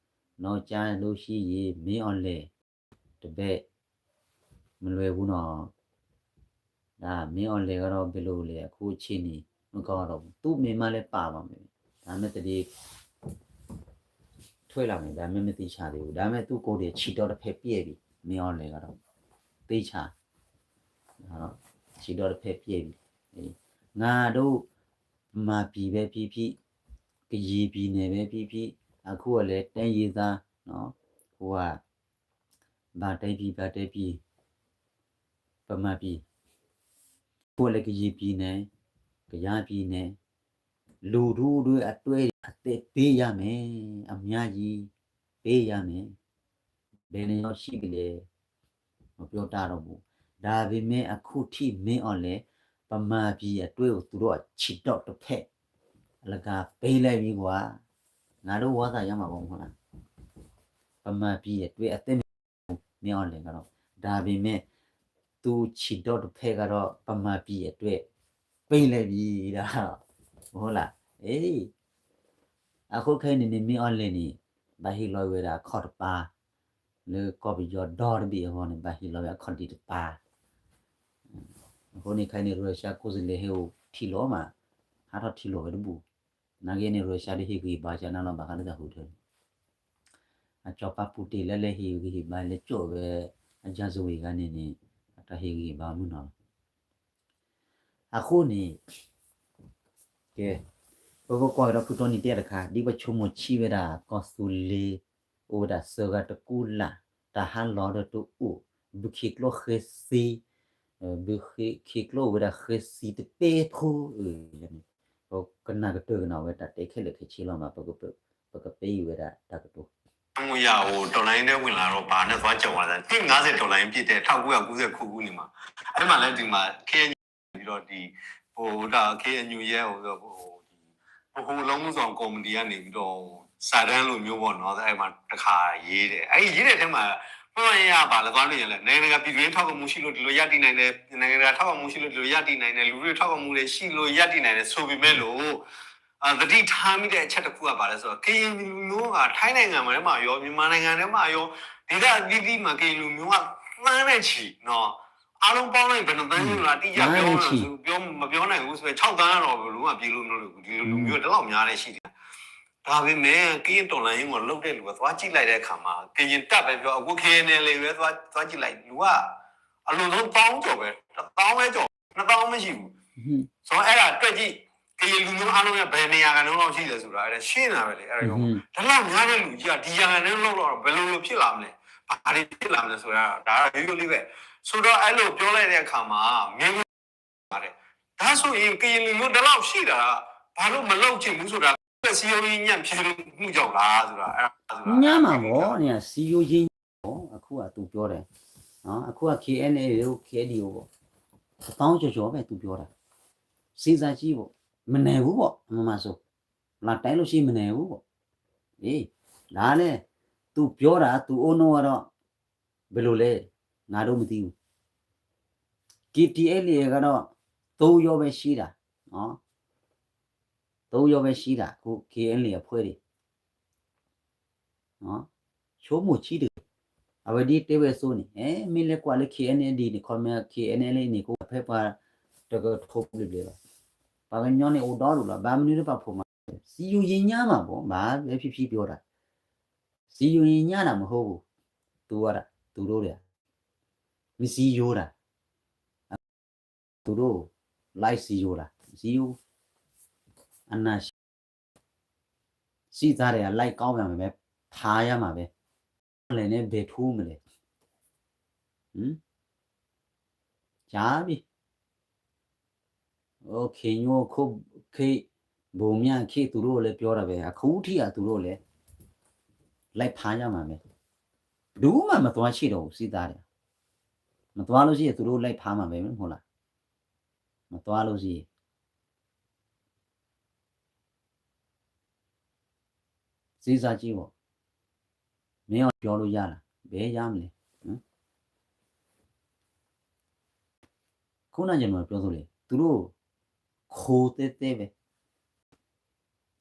နီၢ်ကၠါလိဆံယံၤ မ့ၢ်အီၤလဲၣ်, တဘဲ, မလွဲဘူးနီၤ, ဒ်မ့ၢ်အီၤလဲၣ်ကဒီး ဘဲလိာ်လဲၣ် အခိၣ်ဆ့ၣ်န့ၣ် မ့ၢ်ကီဒီး သူမ့ၢ်မးလၢပာ်ဘၣ်မ့ၢ်, ဒါမ့ၢ်တဒ့ ထွဲလီၤမ့ၢ် ဒါမ့ၢ်မ့ၢ်သ့ၣ်ဆၣ်သ့ၣ်ဧိၤ ဒါမ့ၢ်သူကိးဒံးဆံးဒီတဖဲပျဲၢ်ဘံၣ် မ့ၢ်အီၤလဲၣ်ကဒီး သ့ၣ်ဆၣ် ဆံးဒီတဖဲပျဲၢ်ဘံၣ်, ငါဒိၣ်မၤပံၤဝဲဖံဖံ, ကယံာ်ပံၤနဲၣ်ဝဲဖံဖံ, အခိၣ်အလဲၣ်တဲယံာ်သး, ဝၤ, ဘၣ်တဲပံၤ ဘၣ်တဲပံၤ, ပမၤပံၤ, အခိၣ်အလဲၣ်ကယံာ်ပံၤနဲၣ်, ကယါပံၤနဲၣ်, လူထုအတွက် အတွေ့အကြုံပေးရမယ်, အများကြီး ပေးရမယ်, ဘယ်နှစ်ယောက်ရှိပြီလဲ, မပြောတတ်တော့ဘူး, ဒါပေမဲ့ အခုထိ မင်းအောင်လှိုင် ဗမာပြည်အတွက်ကို သူတို့ ခြေထောက်တစ်ဖက် အလကားပေးလိုက်ပြီကွာ, ငါတို့ ဝမ်းသာရမှာပေါ့ မဟုတ်လား, ဗမာပြည်အတွက် အသက်မင်းအောင်လှိုင်ကတော့ ဒါပေမဲ့ သူခြေထောက်တစ်ဖက်ကတော့ ဗမာပြည်အတွက် ပေးလိုက်ပြီ ဒါ, မဟုတ်လား, အေး, အဃိခဲအံၤန့ၣ်န့ၣ် မင်းအောင်လှိုင်န့ၣ် ဘၣ်ဟ့ၣ်လီၤဝဲဒၣ်အခီၣ်တပၤ, လၢကီၢ်ပယီၤဒီတဘ့ၣ်အဂီၢ်န့ၣ် ဘၣ်ဟ့ၣ်လီၤဝဲအခီၣ်ဒံးတပၤ, အဃိန့ၣ်ခဲအံၤန့ၣ် Russia ကိုယ်စားလှယ်ဟဲအိၣ်ထံၣ်လိာ်မး, ဟးထီၣ်ထံၣ်လိာ်ဝဲတဘူၣ်, နာ်က့န့ၣ် Russia ဒ်ဟ့ၣ်ဂံၢ်ဘါကနၣ်လီၤဘၣ်ဃးလၢတၢ်ဟူးထၢန့ၣ် အစီၤပၤပူၣ်တ့ၢ်လၢလဲၤဟ့ၣ်ဂံၢ်ဟ့ၣ်ဘါလၢကၠိၣ်ဝဲ အရာဇဝင်ဂၤန့ၣ်န့ၣ် အတၢ်ဟ့ၣ်ဂံၢ်ဟ့ၣ်ဘါမုၢ်နီၤလီၤ. အဃိန့ၣ် ကဲ, ပကကွၢ်ကဒီးဖုတီနံၤတဲတခါ ဒ်ပဆိကမိၣ်ဆံးဝဲဒၣ် ကီၢ်သူလ့ၤ အိၣ်ဝဲဒၣ်သၢဂၤတကူလၢ်, တၢ်ဟးလီၤဒီးတအိၣ်, ဘုခ့ကျိဃဲသံ, ဘုခ့ကျိအိၣ်ဝဲဒၣ်ဃဲသံတတဲဖိ, ပကနၣ်ကတၢၢ်ကနၣ်ဝဲတၢ်တဲခဲလၢာ်ခဲဆ့လီၤမး, ပကပ့ၤဝဲဒၣ်တၢ်ကတိၤ မုၢ်ယၤအိၣ် တော်လှန်ရေးထဲဝင်လာတော့ ဘာနဲ့သွားကြုံရလဲ, နှစ်ငါးဆယ် တော်လှန်ရေးဖြစ်တဲ့ ထောင့်ကိုးရာကိုးဆယ့်ခုခုနှစ်မှာ အဲ့မှာလည်းဒီမှာ KNU ပြီးတော့ဒီဟိုဒါ KNU ရဲ့ဟိုဟိုဒီဗဟိုအလုပ်မှုဆောင်ကော်မတီကနေပြီးတော့စာတမ်းလိုမျိုးပေါ့နော်, အဲ့မှာတစ်ခါရေးတယ်, အဲ့ရေးတဲ့ထဲမှာ မှတ်ရပါလဲသွားလို့ရလဲ, နိုင်ငံတကာပြည်တွင်းထောက်ခံမှုရှိလို့ဒီလိုရပ်တည်နိုင်တယ်, နိုင်ငံတကာထောက်ခံမှုရှိလို့ဒီလိုရပ်တည်နိုင်တယ်, လူထုထောက်ခံမှုလည်းရှိလို့ရပ်တည်နိုင်တယ်ဆိုပေမဲ့လို့ အာ, သတိထားမိတဲ့အချက်တစ်ခုကဘာလဲဆိုတော့ ကရင်လူမျိုးကထိုင်းနိုင်ငံမှာထဲမှာရောမြန်မာနိုင်ငံထဲမှာရောဒေသအသီးသီးမှာကရင်လူမျိုးကသန်းနဲ့ချီနော်, အားလုံးပေါင်းလိုက်ဘယ်နှသန်းရှိမလားတိကျပြောနေဆိုပြောမပြောနိုင်ဘူးဆိုတော့ခြောက်သန်းတော့ဘယ်လိုမှပြေလို့မလို့ဒီလိုလူမျိုးတစ်လောက်များတဲ့ရှိတယ်. ဒါပေမဲ့ကရင်တော်လှန်ရေးမှာလုပ်တဲ့လူကသွားကြည့်လိုက်တဲ့အခါမှာကရင်တပ်ပဲပြောအခု KNLA ပဲသွားသွားကြည့်လိုက်လူကအလွန်ဆုံးပေါင်းကျော်ပဲတစ်သောင်းပဲကျော် နှစ်သောင်းမရှိဘူး. ဆိုတော့အဲ့ဒါတွက်ကြည့်ကရင်လူမျိုးအားလုံးကဘယ်နေရာကလုံးလောက်ရှိလဲဆိုတာအဲ့ဒါရှင်းတာပဲလေအဲ့ဒါကြောင့်ဒီလောက်များတဲ့လူကြီးကဒီရာခိုင်နှုန်းလောက်တော့ဘယ်လိုလုပ်ဖြစ်လာမလဲဘာတွေဖြစ်လာမလဲဆိုတာဒါကရိုးရိုးလေးပဲဆိုတော့အဲ့လိုပြောလိုက်တဲ့အခါမှာမင်းပါတယ်ဒါဆိုရင်ကရင်လူမျိုးဒီလောက်ရှိတာကဘာလို့မလုပ်ချင်ဘူးဆိုတာစည်းရုံးရေးညံ့ဖျင်းမှုကြောင့်လားဆိုတာအဲ့ဒါညံ့မှာပေါ့ เนี่ยစည်းရုံးရေးညံ့ပေါ့အခုကသူပြောတယ်နော်အခုက KNA တို့ KNDO ပေါ့တစ်သောင်းကျော်ကျော်ပဲသူပြောတာ စဉ်းစားကြည့်ပေါ့မနိုင်ဘူးပေါ့မမဆိုလာတိုင်းလို့ရှိရင်မနိုင်ဘူးပေါ့အေးဒါနဲ့သူပြောတာသူအိုးနှိုးကတော့ဘယ်လိုလဲငါတို့မသိဘူး KTLA ကတော့သုံးယောက်ပဲရှိတာနော်သုံးယောက်ပဲရှိတာအခု KNLA အဖွဲ့တွေနော်ချိုးမို့ချီတကယ်အဝဲဒီတဲဝဲဆိုနေအဲမင်းလဲကွာလဲ KNLA နေခေါ်မဲ KNLA နေကိုဖဲပှာတကထိုးပလီဘလီပါပကညောနေအိုဒေါ်လို့လားဘာမနုၤတပာ်ဖို့မှာစီယူရင်ညါမှာပေါ့ဘာပဲဖြစ်ဖြစ်ပြောတာစီယူရင်ညါတာမဟုတ်ဘူးသူကတာသူတို့တွေကမစီယူတာသူတို့လိုက်စီယူတာစီယူအနာရှိစစ်သားတွေကလိုက်ကောင်းရမယ်ပဲဖားရမှာပဲလည်းနဲ့ဘယ်ထိုးမလဲဟမ်ကြာပြီโอเคညိုခိခေ ဘိမၠၣ်ခ့ၣ် သူတို့လည်းပြောတာပဲ, အခုထိ သူတို့လည်း လိုက်ဖမ်းကြမှာပဲ, ဘယ်သူမှ မသွားချင်တော့ဘူး စစ်သားတွေ, မသွားလို့ရှိရင် သူတို့ လိုက်ဖမ်းမှာပဲ မဟုတ်လား, မသွားလို့ရှိရင် စဉ်းစားကြည့်ပေါ့, မင်းအောင်ပြောလို့ရလား, ဘယ်ရမလဲ, ခုနကကျွန်တော်ပြောသလိုလေ, သူတို့ ခိုသဲသဲပဲ,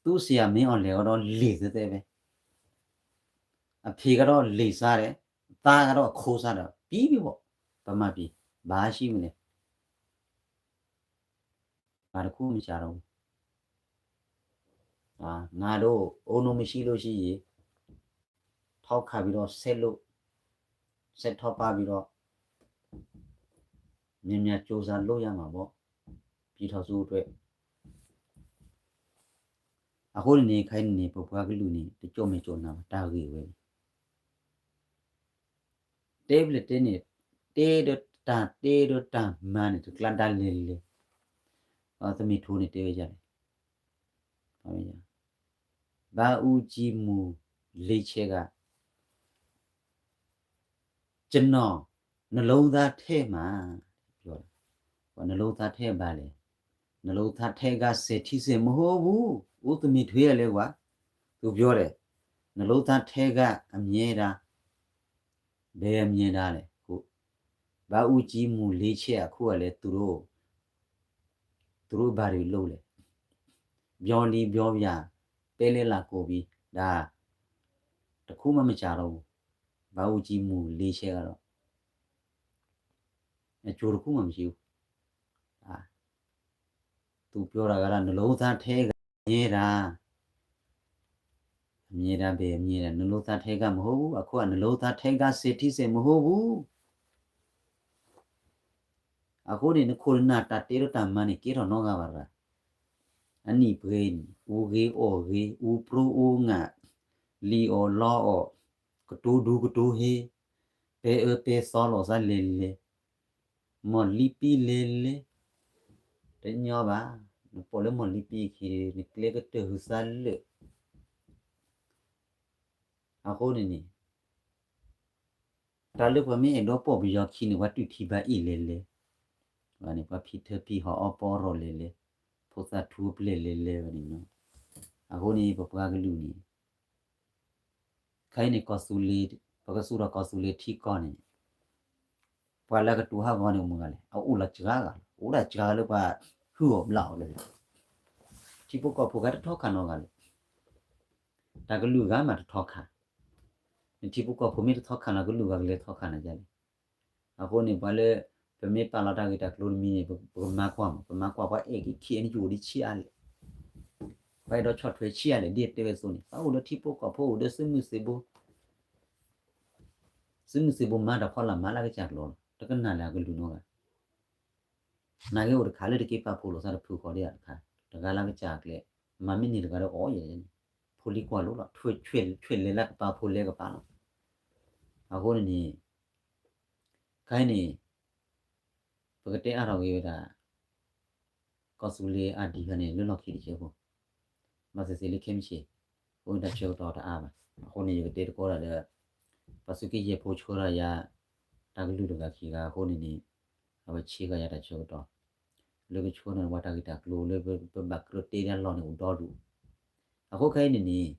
သူ့ဆရာမင်းအောင်လှိုင်ကတော့ လီသဲသဲပဲ, အဖေကတော့ လီစားတယ်, သားကတော့ အခိုးစားတယ်, ပြီးပြီပေါ့, ဗမာပြည်, ဘာရှိမလဲ, ဘာတစ်ခုမကြားတော့ဘူး, ငါတို့ အုံနုံမရှိလို့ရှိရင် ထောက်ခံပြီးတော့ ဆက်လို့, ဆက်ထောက်ပံ့ပြီးတော့ များများကြိုးစားလုပ်ရမှာပေါ့, ပြည်ထောင်စုအတွက်. အဃိန့ၣ်န့ၣ် ခဲအံၤန့ၣ် ပပှၤကလုာ်န့ၣ် တကၠိၣ်မဲာ်ကၠိၣ်နါဘၣ် တၢ်ဂ့ၢ်ဝဲန့ၣ် တဲဘျဲၣ်တဲန့ၣ်, တဲဒီးတၢ်တဲဒီးတၢ်မၤန့ၣ် တကျါဒၣ်လဲာ်လဲာ်, သမံးထိန့ၣ်တဲဝဲဒ်လဲၣ်, ဘၣ်အူကၠံမူၤလ့ဆဲးဂၤ ကျွန်တော် နှလုံးသားထဲမှာ, ပြောတယ်, နှလုံးသားထဲဘာလဲ, နှလုံးသားထဲက ဆယ်ထီးဆယ် မဟုတ်ဘူး, ဦးသမီးထွေးကလဲၤကွာ, သူပြောတယ်, နှလုံးသားထဲက အမြဲတမ်း, ဘယ်အမြဲတမ်းလဲ, အခု ဘၣ်အူကၠံမူၤလ့ဆဲး အခုကလဲၤ သူတို့ သူတို့ဘာတွေလုပ်လဲ, ပြောလီပြောပြ, ပဲလဲလာကိုပြီ, ဒါ တစ်ခုမှ မကြားတော့ဘူး, ဘၣ်အူကၠံမူၤလ့ဆဲးကတော့ အကျိုးတစ်ခုမှ မရှိဘူး, သူပြောတာကတော့ နှလုံးသားထဲက အမြဲတမ်း, အမြဲတမ်းပဲ အမြဲတမ်း, နှလုံးသားထဲက မဟုတ်ဘူး, အခုက နှလုံးသားထဲက ဆယ်ထီးဆယ် မဟုတ်ဘူး. အဃိန့ၣ် နခိၣ်နနၢ် တၢ်တဲဒီးတၢ်မၤန့ၣ် ကဲထီၣ်နီတဂၤဘၣ်တဂၤ, အနံၣ်ပှဲၤန့ၣ် အူဂ့ၤအီၣ်ဂ့ၤ, အူပြိအူငၢ်, လံၣ်အီၣ်လီအီၣ်, ကတိၤဒူကတိၤဟ့, ပဲအၢပဲသီလိာ်သးလဲၤလဲၤ, မီၢ်လံပံလဲၤလဲၤ, တညီဘၣ်, နပိာ်လၢမီၢ်လံပံအခံန့ၣ် နကျဲကတၢၢ်ဟုသးလၢာ်. အဃိန့ၣ်န့ၣ် တၢ်လၢပှၤမ့ၢ်အဲၣ်ဒိးပိာ်ပယီၤခံန့ၣ် ပှၤတူၢ်ထံဘါအ့ၣ်လဲၤလဲၤ, ပှၤဖံးထၢဖံးဟီၣ်အီၣ်ပီအီၣ်လဲၤလဲၤ, ဖိသၣ်ထူအပျဲၢ်လဲၤလဲၤဝဲန့ၣ်လီၤ. အဃိန့ၣ် ပပှၤကလုာ်န့ၣ် ခဲအံၤန့ၣ် ပကသူၣ်ထီၣ်ကီၢ်သူလ့ၤထံကီၢ်န့ၣ် ပှၤလၢကတိၤဟးဂီၤန့ၣ် အိၣ်မုာ်ဂၤလဲၣ်, အအိၣ်လီၤစှၤဂၤလီၤ, အိၣ်ဒၣ်စှၤလၢပှၤဟုၣ်အီၤဘျးအီၤလၢ ထံဖိကီၢ်ဖိဂၤတထီခါနီတဂၤလဲၣ်, တၢ်ကလုာ်ဂၤမးတထီခါ, နထံဖိကီၢ်ဖိမ့ၢ်တထီခါနီၤ ကလုာ်ဂၤကလဲၤထီခါနၤဒ်လဲၣ်. အဃိန့ၣ် ပှၤလၢ ပမ့ၢ်ပာ်လီၤတၢ်ဂ့ၢ်တၢ်ကျိၤတမံၤန့ၣ် ပကမၤကွၢ်မး, ပမၤကွၢ်ပှၤအဲၣ်က့ၤခံအဲၣ်ယူၣ်ဒ်ဆံးအါလဲၣ်, ပှၤအဲၣ်ဒိးဆီၣ်ထွဲဆံးအါလဲၣ်, ဒ်အတဲဝဲအသိးန့ၣ် ပှၤအိၣ်ဒီးထံဖိကီၢ်ဖိအိၣ်ဒီး စုမုၢ်သံၣ်ဘိမၤတၢ်ဖီလာ်မၤလၢကစၢ်ကျိၤလီၤ, တကနၣ်လၢအကလုၢ်နီတဂၤ နာ်က့အိၣ်တခါလၢတက့ၤပာ်ဖှိၣ်လိာ်သးတဖုဃီဒ်တခါ, တဂၤလၢကစၢ်ကျဲ, မၤမ့ၢ်န့ၢ်တဂၤဒီးအီၣ်ယဲ, ဖိလံၤကွၢ်လိာ်လီၤ, ဆွဲလဲၤလၢကပၤဖိလဲၤကပၤလီၤ. အဃိန့ၣ်န့ၣ် ခဲအံၤန့ၣ် ပကတဲအါထီၣ်က့ၤဝဲဒၣ် ကီၢ်သူလ့ၤအဒံးခါန့ၣ် လၢလီၢ်ခံတဆၢဖိ, ဘၣ်သ့ၣ်သ့ၣ်လၢခဲမုၢ်ဆ့ၣ် အိၣ်တၢ်ဆၢကတီၢ်တအါဘၣ်. အဃိန့ၣ် ယကတဲသကိးတၢ်ဒီး ပှၤသုးက့ယဲၢ်ဖိဆှၢထီၣ်ယၤ တၢ်ကလုၢ်တဂၤခံဂၤအဃိန့ၣ်န့ၣ် အဝဲဆှၢဃာ်ယၤတၢ်ဆၢကတီၢ် လၢကဆှၢန့ၢ်ပှၤတၢ်ဂ့ၢ်တၢ်ကျိၤလၢ ပဘၣ်ကြၢးတဲဒၣ်လီၢ်န့ၣ်အိၣ်ဒီဒူၣ်. အဃိခဲအံၤန့ၣ်န့ၣ်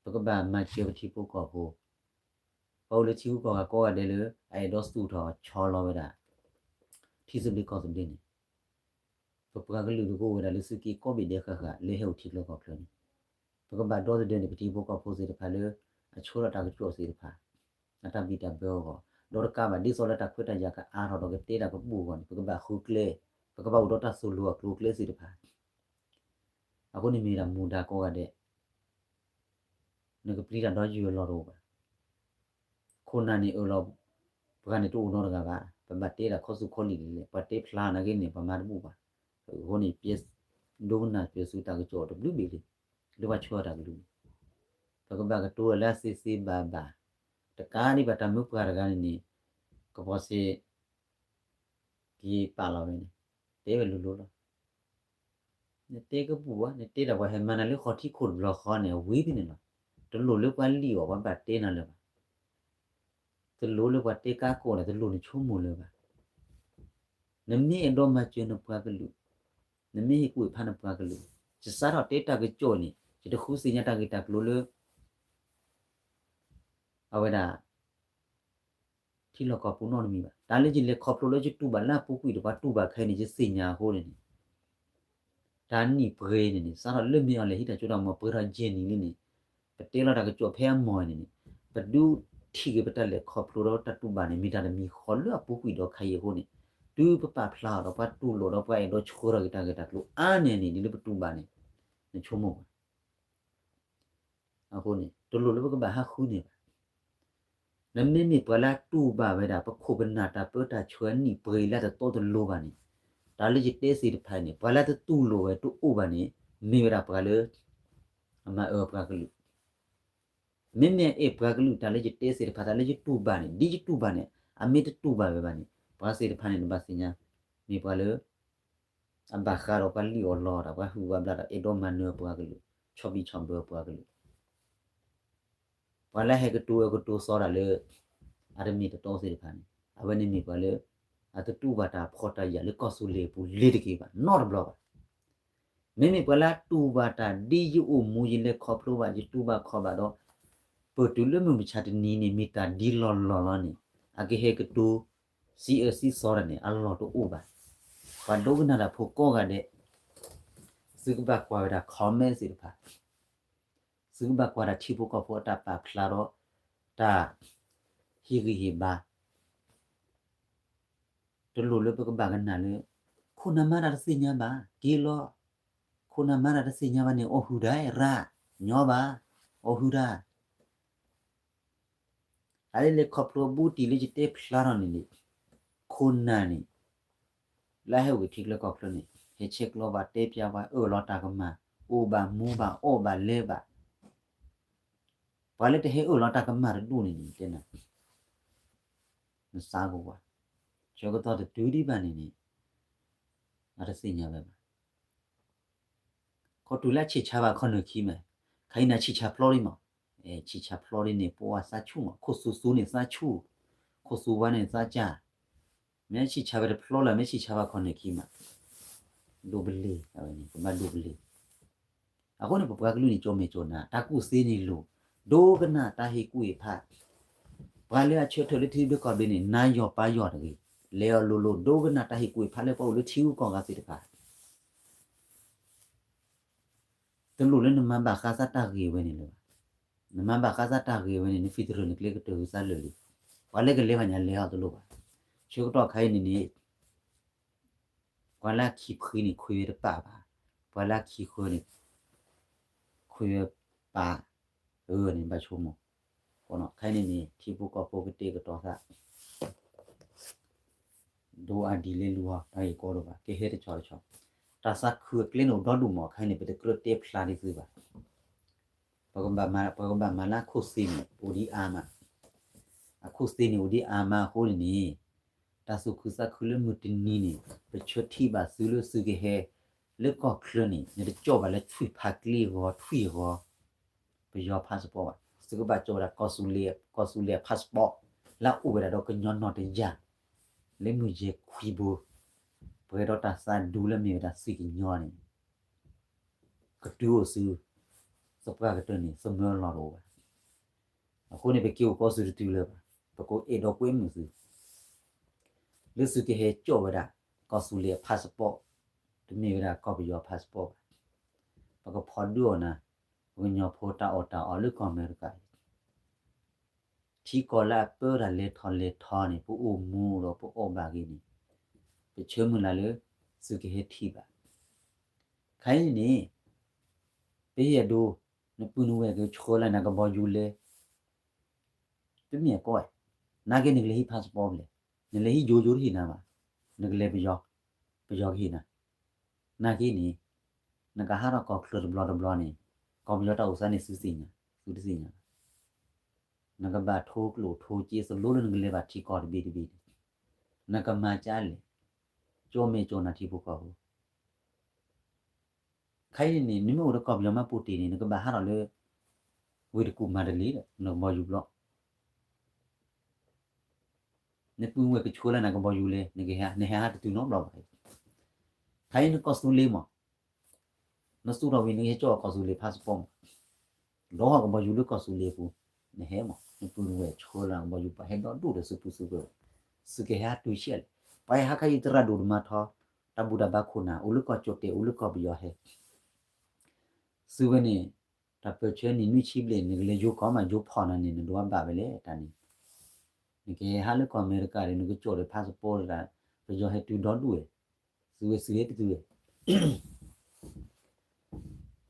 ပကဘၣ်မၤစၢၤပထံဖိကီၢ်ဖိ ပှၤအိၣ်လၢထံဂုၤကီၢ်ဂၤကိးဂၤဒဲးလၢ အအဲၣ်ဒိးသူၣ်ထီၣ်ဆီလီၤဝဲဒၣ် ထံသဘျ့ကီၢ်သဘျ့န့ၣ် ပပှၤကလုာ်တကအိၣ်ဝဲဒၣ်လၢသုးက့ကိးဘ့ၣ်ဒဲးဃၣ်ဃၣ် လၢဟဲအိၣ်ထံချၢကီၢ်ချၢန့ၣ် ပကဘၣ်ဒီသဒၢန့ၣ် ပထံဖိကီၢ်ဖိသ့ၣ်တဖၣ်လၢ အဆှၢထီၣ်တၢ်ကစီၣ်သ့ၣ်တဖၣ် အတၢ်ဘံၣ်တၢ်ဘၢအဂီၢ် ဒီးတကးဘၣ်ဒ်သိးလၢတၢ်ခွဲးတၢ်ယာ်ကအါထီၣ်ဒီးကတဲတၢ်ကဘူၣ်အဂီၢ်န့ၣ် ပကဘၣ်ဃုကျဲ ပကဘၣ်အိၣ်ဒီးတၢ်သိၣ်လိအကျိၤအကျဲသ့ၣ်တဖၣ် အဃိန့ၣ်မ့ၢ်ဒၣ်မူဒါကိးဂၤဒဲး နကပျံၤတၢ်ဒီးယုၢ်အလီၢ်တအိၣ်ဘၣ်. ခိၣ်နၢ်န့ၣ်အၢၣ်လီၤ ပှၤန့ၣ်တအိၣ်နီတဂၤဘၣ်. ပဘၣ်တဲတၢ်ခီဆူၣ်ခီလံာ်လံာ်လဲၣ် ပှၤတဲဖျါနာ်က့န့ၣ် ပှၤမၤတဘူၣ်ဘၣ်. အဃိန့ၣ် ပဒိကနၣ်ပၢၢ်ဆူတၢ်ကစီၣ်တဘျုးဘ့ၣ်လံ လၢပှၤဆှၢတၢ်ကလုၢ်န့ၣ် ပကဘၣ်ကတိၤတၢ်လၢအသ့သ့ဘၣ်ဘၣ်. တကးဒံးဘၣ်တၢ်မၢပှၤတဂၤန့ၣ်န့ၣ် ကပီၤစ့ က့ၤပာ်လီၤဝဲန့ၣ် တဲဝဲလိၤလိၤလီၤ. နတဲကဘူၣ်ဘၣ်, နတဲဒၣ်ပှၤဟဲမၤနၤလၢဃီထံခိၣ်တဘျီဃီန့ၣ် အဝံၤသ့ၣ်န့ၣ်လီၤ. တလိၣ်လၢပှၤလံၣ်အီၤ ပှၤဘၣ်တဲနၤလၢၤဘၣ်. တလိၣ်လၢပှၤတဲကါကိးဒီး တလိၣ်နဆိကမိၣ်လၢၤဘၣ်. နမ့ၢ်အဲၣ်ဒိးမၤစၢၤနပှၤကလုာ်, နမ့ၢ်ဟ့ၣ်ကူၣ်ဟ့ၣ်ဖးနပှၤကလုာ်, ယစးထီၣ်တဲတၢ်ကစီၣ်န့ၣ် ယတဃုသ့ၣ်ညါတၢ်ဂ့ၢ်တၢ်ကျိၤလၢ အဝဲဒၣ် ထံလီၢ်ကီၢ်ပူၤနီတမံၤဘၣ်. တၢ်လၢယလဲၤခီဖျိလၢယတူၢ်ဘၣ်လၢအပူၤကွံာ်ဒီးပှၤတူၢ်ဘၣ်ခဲအံၤန့ၣ် ယသ့ၣ်ညါအဃိန့ၣ်န့ၣ် တၢ်နံၣ်ပှဲၤန့ၣ်န့ၣ် စးထီၣ်လၢမ့ၢ်အီၤလဲၤဟံးတၢ်စိတၢ်ကမီၤပှဲၤထီၣ်ယဲၢ်နံၣ်လံန့ၣ် ပတဲလီၤတၢ်ကစီၣ်ဖဲအမီၢ်န့ၣ်န့ၣ် ပဒုးထံၣ်က့ၤပတၢ်လဲၤခီဖျိဒီးတၢ်တူၢ်ဘၣ်န့ၣ် မ့ၢ်တၢ်တမံၤဃီလၢအပူၤကွံာ်ဒီးခဲအံၤအဃိန့ၣ် တုၤပပာ်ဖျါအီၤဒီးပှၤတူၢ်လိာ်ဒီးပှၤအဲၣ်ဒိးဆှၢထီၣ်က့ၤတၢ်ဂ့ၢ်တၢ်ကျိၤအါန့ၢ်န့ၣ် ဒ်လၢပတူၢ်ဘၣ်န့ၣ် နဆိကမိၣ်ဘၣ် အဃိန့ၣ် တလိၣ်လၢပကဘၣ်ဟးဃုန့ၢ်ဘၣ်. နမ့မ့ၢ်ပှၤလၢအတူၢ်ဘၣ်ဝဲဒၣ် ပခိၣ်ပနၢ်တၢ်ပၢတၢ်ဆှၢနံၣ်ပှဲၤလၢတတီတလိၤဘၣ်န့ၣ် တၢ်လၢယတဲသ့ၣ်တဖၣ်န့ၣ် ပှၤလၢတတူၢ်လိာ်ဝဲတအိၣ်ဘၣ်န့ၣ် မ့ၢ်ဝဲဒၣ်ပှၤလၢ အမၤအၢပှၤကလုာ် မ့မ့ၢ်အအဲၣ်ပှၤကလုာ်တၢ်လၢယတဲသ့ၣ်တဖၣ် တၢ်လၢယတူၢ်ဘၣ်န့ၣ် ဒ်ယတူၢ်ဘၣ်န့ၣ် အမ့ၢ်တတူၢ်ဘၣ်ဝဲဘၣ်န့ၣ် ပှၤသ့ၣ်တဖၣ်န့ၣ် နဘၣ်သ့ၣ်ညါ မ့ၢ်ပှၤလၢ အဘၣ်ဃးဒီးပှၤလံၣ်အီၣ်လီအီၣ်တၢ် ပှၤဟုၣ်ပှၤဘျၣ်တၢ် အဲၣ်ဒိးမၤနၢၤပှၤကလုာ် ဆီၣ်ဘံၣ်ဆီၣ်ဘၢပှၤကလုာ် ပှၤလၢဟဲကတိၤအၢကတိၤသီတၢ်လၢ အတမ့ၢ်တတီသ့ၣ်တဖၣ်န့ၣ် အဝဲန့ၣ်မ့ၢ်ပှၤလၢ အတတူၢ်ဘၣ်တၢ်ဖှီၣ်တၢ်ယာ်လၢကီၢ်သူလ့ၤအပူၤလ့ၤတက့ၢ်ဘၣ် နီတဘျီဘၣ်. မ့မ့ၢ်ပှၤလၢအတူၢ်ဘၣ်တၢ်ဒ်ယအိၣ်မူယလဲၤခီဖျိဘၣ် ယတူၢ်ဘၣ်ခီၣ်ဘၣ်ဒီး ပၢၢ်တုၤလၢမုၢ်မဆါတနံၤန့ၣ် မ့ၢ်တၢ်ဒ်လီၢ်လီၢ်လီၤန့ၣ် အကဟဲကတိၤ စံးအၢစံးသီတၢ်န့ၣ် အလီၢ်တအိၣ်ဘၣ်. ပှၤဒိကနၣ်တၢ်ဖိကိးဂၤဒဲး သုကဘၣ်ကွၢ်ဝဲဒၣ် comment သ့ၣ်တဖၣ် သုကဘၣ်ကွၢ်တၢ်ထံဖိကီၢ်ဖိအတၢ်ပာ်ဖျါဒီး တၢ်ဟ့ၣ်ဂံၢ်ဟ့ၣ်ဘါ တလိၣ်လၢပကဘၣ်ကနၣ်လၢ ခိၣ်နၢ်မါတၢ်တသ့ၣ်ညါဘၣ် က့ၤလီၤ. ခိၣ်နၢ်မါတၢ်တသ့ၣ်ညါဘၣ်န့ၣ် အိၣ်ဟုၣ်ဒၣ်ရၣ် ညီဘၣ် အိၣ်ဟုၣ်ဒၣ် တၢ်လၢလဲၤခီဖျိအဘူးတံၢ်လၢယတဲဖျါထီၣ်န့ၣ်န့ၣ် ခိၣ်နၢ်န့ၣ် လၢဟဲအိၣ်က့ၤထံချၢကီၢ်ချၢန့ၣ် ဟဲဆဲးကျိးဘၣ်တဲပျးဘၣ် အၢၣ်လီၤတၢ်ကမၣ် အိၣ်ဘၣ်မူဘၣ်အီၣ်ဘၣ်လဲၤဘၣ် ပှၤလၢတဟဲအၢၣ်လီၤတၢ်ကမၣ်တဒူၣ်န့ၣ်န့ၣ် တဲနၤ နသးကဝး ဆၢကတီၢ်တတုၤဒံးဘၣ်န့ၣ်န့ၣ် အတသ့ၣ်ညါဝဲဘၣ်. ခီတုၤလၢအဆံၣ်ဆါဘၣ်ခီနၢၣ်ခံမး, ခဲအံၤန့ၣ်ဆံၣ်ဆါဖျီဒံးမး, ဆံၣ်ဆါဖျီဒံးန့ၣ် ပှၤသးဆူၣ်မး, ခိၣ်သူသူန့ၣ်သးဆူၣ်, ခိၣ်သူဝါန့ၣ်သးစၢ်, မ့ၢ်ဆံၣ်ဆါဝဲတဖျီလၢၤ မ့ၢ်ဆံၣ်ဆါဘၣ်ခီနၢၣ်ခံမး, ဒိးပလ့ၤ, အဝဲန့ၣ် ပဘၣ်ဒိးပလ့ၤ အဃိန့ၣ် ပပှၤကလုာ်န့ၣ် ကၠီမဲာ်ကၠီနါ, တၢ်ကူၣ်သ့န့ၣ်လိၤ, ဒိကနၣ်တၢ်ဟ့ၣ်ကူၣ်ဟ့ၣ်ဖး, ပှၤလၢအဆၢထၢၣ်လၢထံဘျၢကီၢ်ဘျၢန့ၣ် နါယီၤပၢ်ယီၤတဂ့ၤ, လဲၤအီၤလိၤလိၤ ဒိကနၣ်တၢ်ဟ့ၣ်ကူၣ်ဟ့ၣ်ဖးလၢပှၤအိၣ်လၢထံဂုၤကီၢ်ဂၤသ့ၣ်တဖၣ် တလိၣ်လၢနမၤဘၣ်ဃးသးတၢ်ဂ့ၢ်ဝဲန့ၣ်လၢၤဘၣ်. နမၤဘၣ်ဃးသးတၢ်ဂ့ၢ်ဝဲန့ၣ် နဖံးတရၢၣ်နကျဲကတၢၢ်ဂ့ၤသးလၢာ်လံ. ပှၤလၢကလဲၤဘၣ်ညါလဲၤအီၤတလိၣ်ဘၣ်. ဆၢကတီၢ်ခါအံၤန့ၣ်န့ၣ် ပှၤလၢအခံဖှံန့ၣ် ခွံဝဲတပာ်ဘၣ်. ပှၤလၢအခံဃၢန့ၣ် ခွံဝဲပာ်, အၢန့ၣ် ဘၣ်ဆိကမိၣ်, ခဲအံၤန့ၣ်န့ၣ် ထံဖိကီၢ်ဖိကတဲာ်ကတီၤသး ဒိအဒံးလၢလူၤဟီ တၢ်ဂ့ၢ်ကီဒိၣ်ဘၣ် ကဟဲတဆီတဆီ, တၢ်သးခုအကျဲန့ၣ်အိၣ်ဒီဒူၣ်မး ခဲအံၤန့ၣ် ပတကြၢးတဲဖျါဒံးသုဘၣ်. ပကဘၣ်မၤလၢအခိၣ်သ့န့ၣ် အိၣ်ဒံးအါမး, အခိၣ်သ့န့ၣ်အိၣ်ဒံးအါမးအဃိန့ၣ်န့ၣ်, တၢ်သူၣ်ခုသးခုလၢမုၢ်တနံၤန့ၣ် ပဆၢထံၣ်ဘၣ်သုလၢသုကဟဲ လၢကီၢ်ချၢန့ၣ် နတကၠီၣ်ဘၣ်လၢထွံၣ်ဖးကျ့အဂီၢ် ထွံၣ်အဂီၢ် ပယီၤ passport ဘၣ်. သုကဘၣ်ကၠီၣ်ဝဲဒၣ် ကီၢ်သူလ့ၤ passport လၢအအိၣ်ဝဲဒၣ်ဒီးကညီနီၢ်တယၢ် လၢမုၢ်ယဲၢ်ခွံဘိ ပှဲၤဒီးတၢ်သးဒူလၢမ့ၢ်ဝဲဒၣ်သုးကညီန့ၣ် ကတုၤအိၣ်သု သပှၢ်ကတၢၢ်န့ၣ် သမၢအလီၢ်တအိၣ်ဘၣ်. အဃိန့ၣ် ပက့ၤအိၣ်ကီးသုတတုၤလၢၤဘၣ်. ပကအဲၣ်ဒိးကွဲမုာ်သု လၢသုကဟဲကၠီၣ်ဝဲဒၣ် ကီၢ်သူလ့ၤ passport တမ့ၢ်ဝဲဒၣ်ကီၢ်ပယီၤ passport ဘၣ်. ပကဖီဒုးအီၣ်နၤ ပကညီဖိတၢ်အီၣ်တၢ်အီလၢကီၢ်အမဲရကၤအံၤ ထံကီၢ်လၢအပၢတၢ်လဲၤထီၣ်လဲၤထီန့ၣ် ပအိၣ်မူဒီးပအီၣ်ဘၣ်ဂ့ၤန့ၣ် ပဆၢမုၢ်လၢ်လၢ သုကဟဲထံၣ်ဘၣ်. ခဲအံၤန့ၣ် ပဟ့ၣ်အဒိ နပုၢ်နဝဲၢ်ကဆှၢလၢနကဘီယူၤလဲ တမ့ၢ်အကီၢ်, နာ်က့နကလဲၤဟံး passport ဖဲလဲၣ်, နလဲၤဟံးယိယိတဟ့ၣ်နၤဘၣ်, နကလဲၤပယီၤ, ပယီၤကဟ့ၣ်နၤ. နာ်က့န့ၣ် နကဟးထီၣ်ကီၢ်ချၢတဘျီတဘျီန့ၣ် ကီၢ်ပယီၤတၢ်အိၣ်သးန့ၣ် သုသ့ၣ်ညါ, သုတသ့ၣ်ညါဘၣ်. နကဘၣ်ထိကျိၣ်ထိစ့ သလိလၢနကလဲၤဘၣ်ထံကီၢ်တဘ့ၣ်တဘ့ၣ်န့ၣ် နကမၤကလဲၣ်, ကၠီမဲာ်ကၠီနၤထံဖိကီၢ်ဖိ. ခါအံၤန့ၣ်န့ၣ် နမ့ၢ်အိၣ်ဒီးကီၢ်ပယီၤမးပူၤတ့ၢ်န့ၣ် နကဘၣ်ဟးထီၣ်လၢ ဝ့ၢ်တကူၣ်မၤတလ့ၤဒီး နကဘီယူၤဘျီ နပုၢ်ဝဲၢ်ကဆိလၢနၤ ကဘီယူၤလဲၣ်, နကဟဲ, နဟဲဟးတတုၤနီတဘျီဘၣ်. ခါအံၤနကီၢ်သူလ့ၤမး, နသူၣ်ထီၣ်ဝံၤ နကဟဲကၠီၣ်အီၤကီၢ်သူလ့ၤ passport မး, ဒီးဟီၣ်ကဘီယူၤလၢကီၢ်သူလ့ၤအပူၤ, နဟဲမး, နပုၢ်ဝဲၢ်ဆိလၢနၤ ကဘီယူၤပှၤဟဲဒီဒူၣ်ဒီး သုးပူၤသုးပူၤ, သုကဟဲဟးတုၤဆံးလဲၣ်. ပှၤဟဲဟးခါအံၤ သရၣ်ဒိၣ်တမၤထီ, တၢ်ဘူၣ်တၢ်ဘါခိၣ်နၢ် အိၣ်လၢကီၢ်ကၠီၣ်တဲာ် အိၣ်လၢကီၢ်ပယီၤဟဲ သုဝဲန့ၣ် တၢ်ပၢၢ်ဆၢနံၣ်နွံဆံဘျဲၣ် နကလဲၤယိၤကီၢ်မး ယိၤဖီၣ်နၤန့ၣ် နဒိးဘၣ်ဝဲလဲၣ်တၢ်န့ၣ်, နကဟဲဟးလၢကီၢ်အမဲရကၤဒီး နကကၠီၣ်ဒီး passport ဒၣ် ပယီၤဟဲတုၤဒီဒူၣ်ဝဲ, သုဝဲသုဟဲတတုၤဝဲ,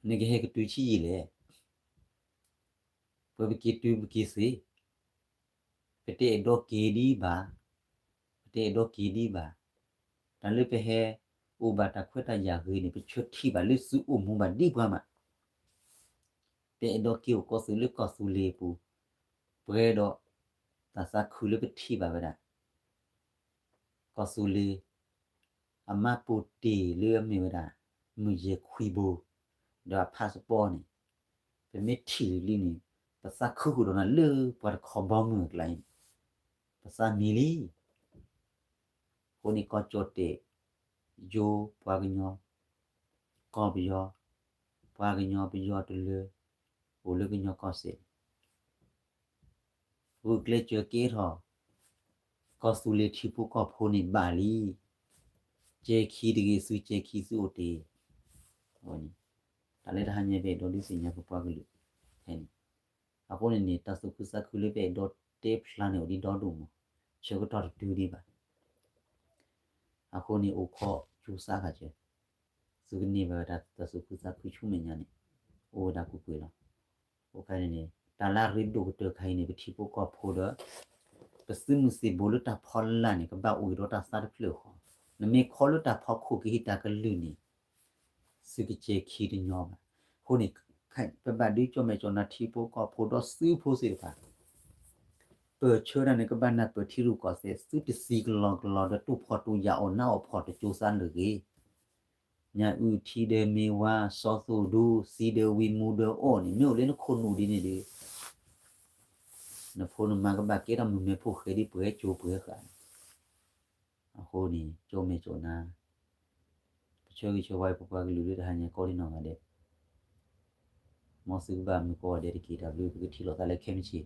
နကဟဲကတုၤဆံးယံာ်လဲၣ်. ပဝဲပက့ၤတုၤပက့ၤသ့ ပတအဲၣ်ဒိးက့ၤဒံးဘၣ်, ပတအဲၣ်ဒိးက့ၤဒံးဘၣ်. တၢ်လၢပဟဲအိၣ်ဘၣ်တၢ်ခွဲးတၢ်ယာ်ဂ့ၤန့ၣ် ပဆၢထံၣ်ဘၣ်လၢသုအိၣ်မူဘၣ်ဒံးပှၤမး, ပအဲၣ်ဒိးက့ၤအိၣ်ကီၢ်သူလ့ၤလၢကီၢ်သူလ့ၤအပူၤ, ပှဲၤဒီးတၢ်သးခုလၢပထံၣ်ဘၣ်ဝဲဒၣ် ကီၢ်သူလ့ၤ အမါပူၤတ့ၢ်လၢအမ့ၢ်ဝဲဒၣ် မုၢ်ယဲၢ်ခွံဘိ ဒီးအ passport န့ၣ် ပမ့ၢ်ထံၣ်လံန့ၣ် ပသးခုဃုာ်ဒီးနၤလၢပှၤတခီဘီမုၢ်အကျါအံၤန့ၣ် ပသးမံလံ. အဃိန့ၣ် ကီၢ်ကၠီၣ်တဲာ် ယိၤပှၤကညီ ကီၢ်ပယီၤ ပှၤကညီပယီၤတလၢ အိၣ်လၢကညီကီၢ်စဲၣ် ဂုာ်ကျဲးစၢးကဲထီၣ် ကီၢ်သူလ့ၤထံဖိကီၢ်ဖိန့ၣ်ဘၣ်လံ. ကဲၤခံတဂ့ၤ သုကဲၤခံသုအိၣ်တ့ၢ် တၢ်လၢတဟါညါ ပအဲၣ်ဒိးဒုးသ့ၣ်ညါပပှၤကလုာ်ဖဲန့ၣ်. အဃိန့ၣ်န့ၣ် တၢ်သူၣ်ခုသးခုလၢပအဲၣ်ဒိးတဲဖျါန့ၣ် အိၣ်ဒံးဒီဒူၣ်မး, ဆၢကတီၢ်တတုၤဒံးဘၣ်. အဃိန့ၣ် အိၣ်ခိးစူးစမ်းဃာ်စၢၤ, သုကန့ၢ်ဘၣ်ဝဲဒၣ်တၢ်သူၣ်ခုသးခုဆူမဲာ်ညါန့ၣ် အိၣ်ဝဲဒၣ်ကွ့ၢ်ကွ့ၢ်လီၤ. အဃိန့ၣ်န့ၣ် တၢ်လၢအရ့ဒိၣ်ကတၢၢ်ခါအံၤန့ၣ် ပထံဖိကီၢ်ဖိဒီး ပသုးမုၢ်သံၣ်ဘိလၢတၢ်ဖီလာ်န့ၣ် ကဘၣ်အိၣ်က့ၤဒီးတၢ်သးတဖျၢၣ်ဃီ, နမ့ၢ်ခီလၢတၢ်ဖီခိၣ်ကဟံးတၢ်ကလုၢ်န့ၣ် သုကစဲၤခံတညီဘၣ်. အဃိန့ၣ် ပဘၣ်ဒုးကၠီၣ်မဲာ်ကၠီၣ်နါထံဖိကီၢ်ဖိဒီးသုးဖိသ့ၣ်တဖၣ် ပၢၢ်ဆၢဒၣ်န့ၣ် ကဘၣ်နၢ်ပၢၢ်ထံရူၢ်ကီၢ်သဲး သုတသံကလီကလီဒီးတူၢ်ဖှီၣ်တူၢ်ယာ်အီၣ်နါအီၣ်ဖှီၣ်တကၠိသးလၢာ်ဂ့ၤ, ညၣ်အုၣ်ထံဒီးမ့ၢ်ဝါ စီၤသိၣ်ဒူ စံးဒီးဝံၤမူဒီးအီၣ်န့ၣ် မ့ၢ်အိၣ်လၢနခိၣ်နူာ်ဒ်န့ၣ်ဒီး နဖိနမါကဘၣ်ကဲထီၣ်မုၢ်မဲဖိဃဲဒ်ပှဲၤကၠိပှဲၤဃာ်န့ၣ်. အဃိန့ၣ် ကၠီၣ်မဲာ်ကၠီၣ်နါ ပဆၢဂ့ၤဆၢဝါပပှၤကလုာ်လၢတဟါညါကိးဒံနီၢ်ဂၤဒဲး, မ်သုကဘၣ်မုာ်ကိးဂၤဒဲးတက့ၢ်. တၢ်ဘျုးပကထံၣ်လိာ်သးလၢခဲမုၢ်ဆ့ၣ်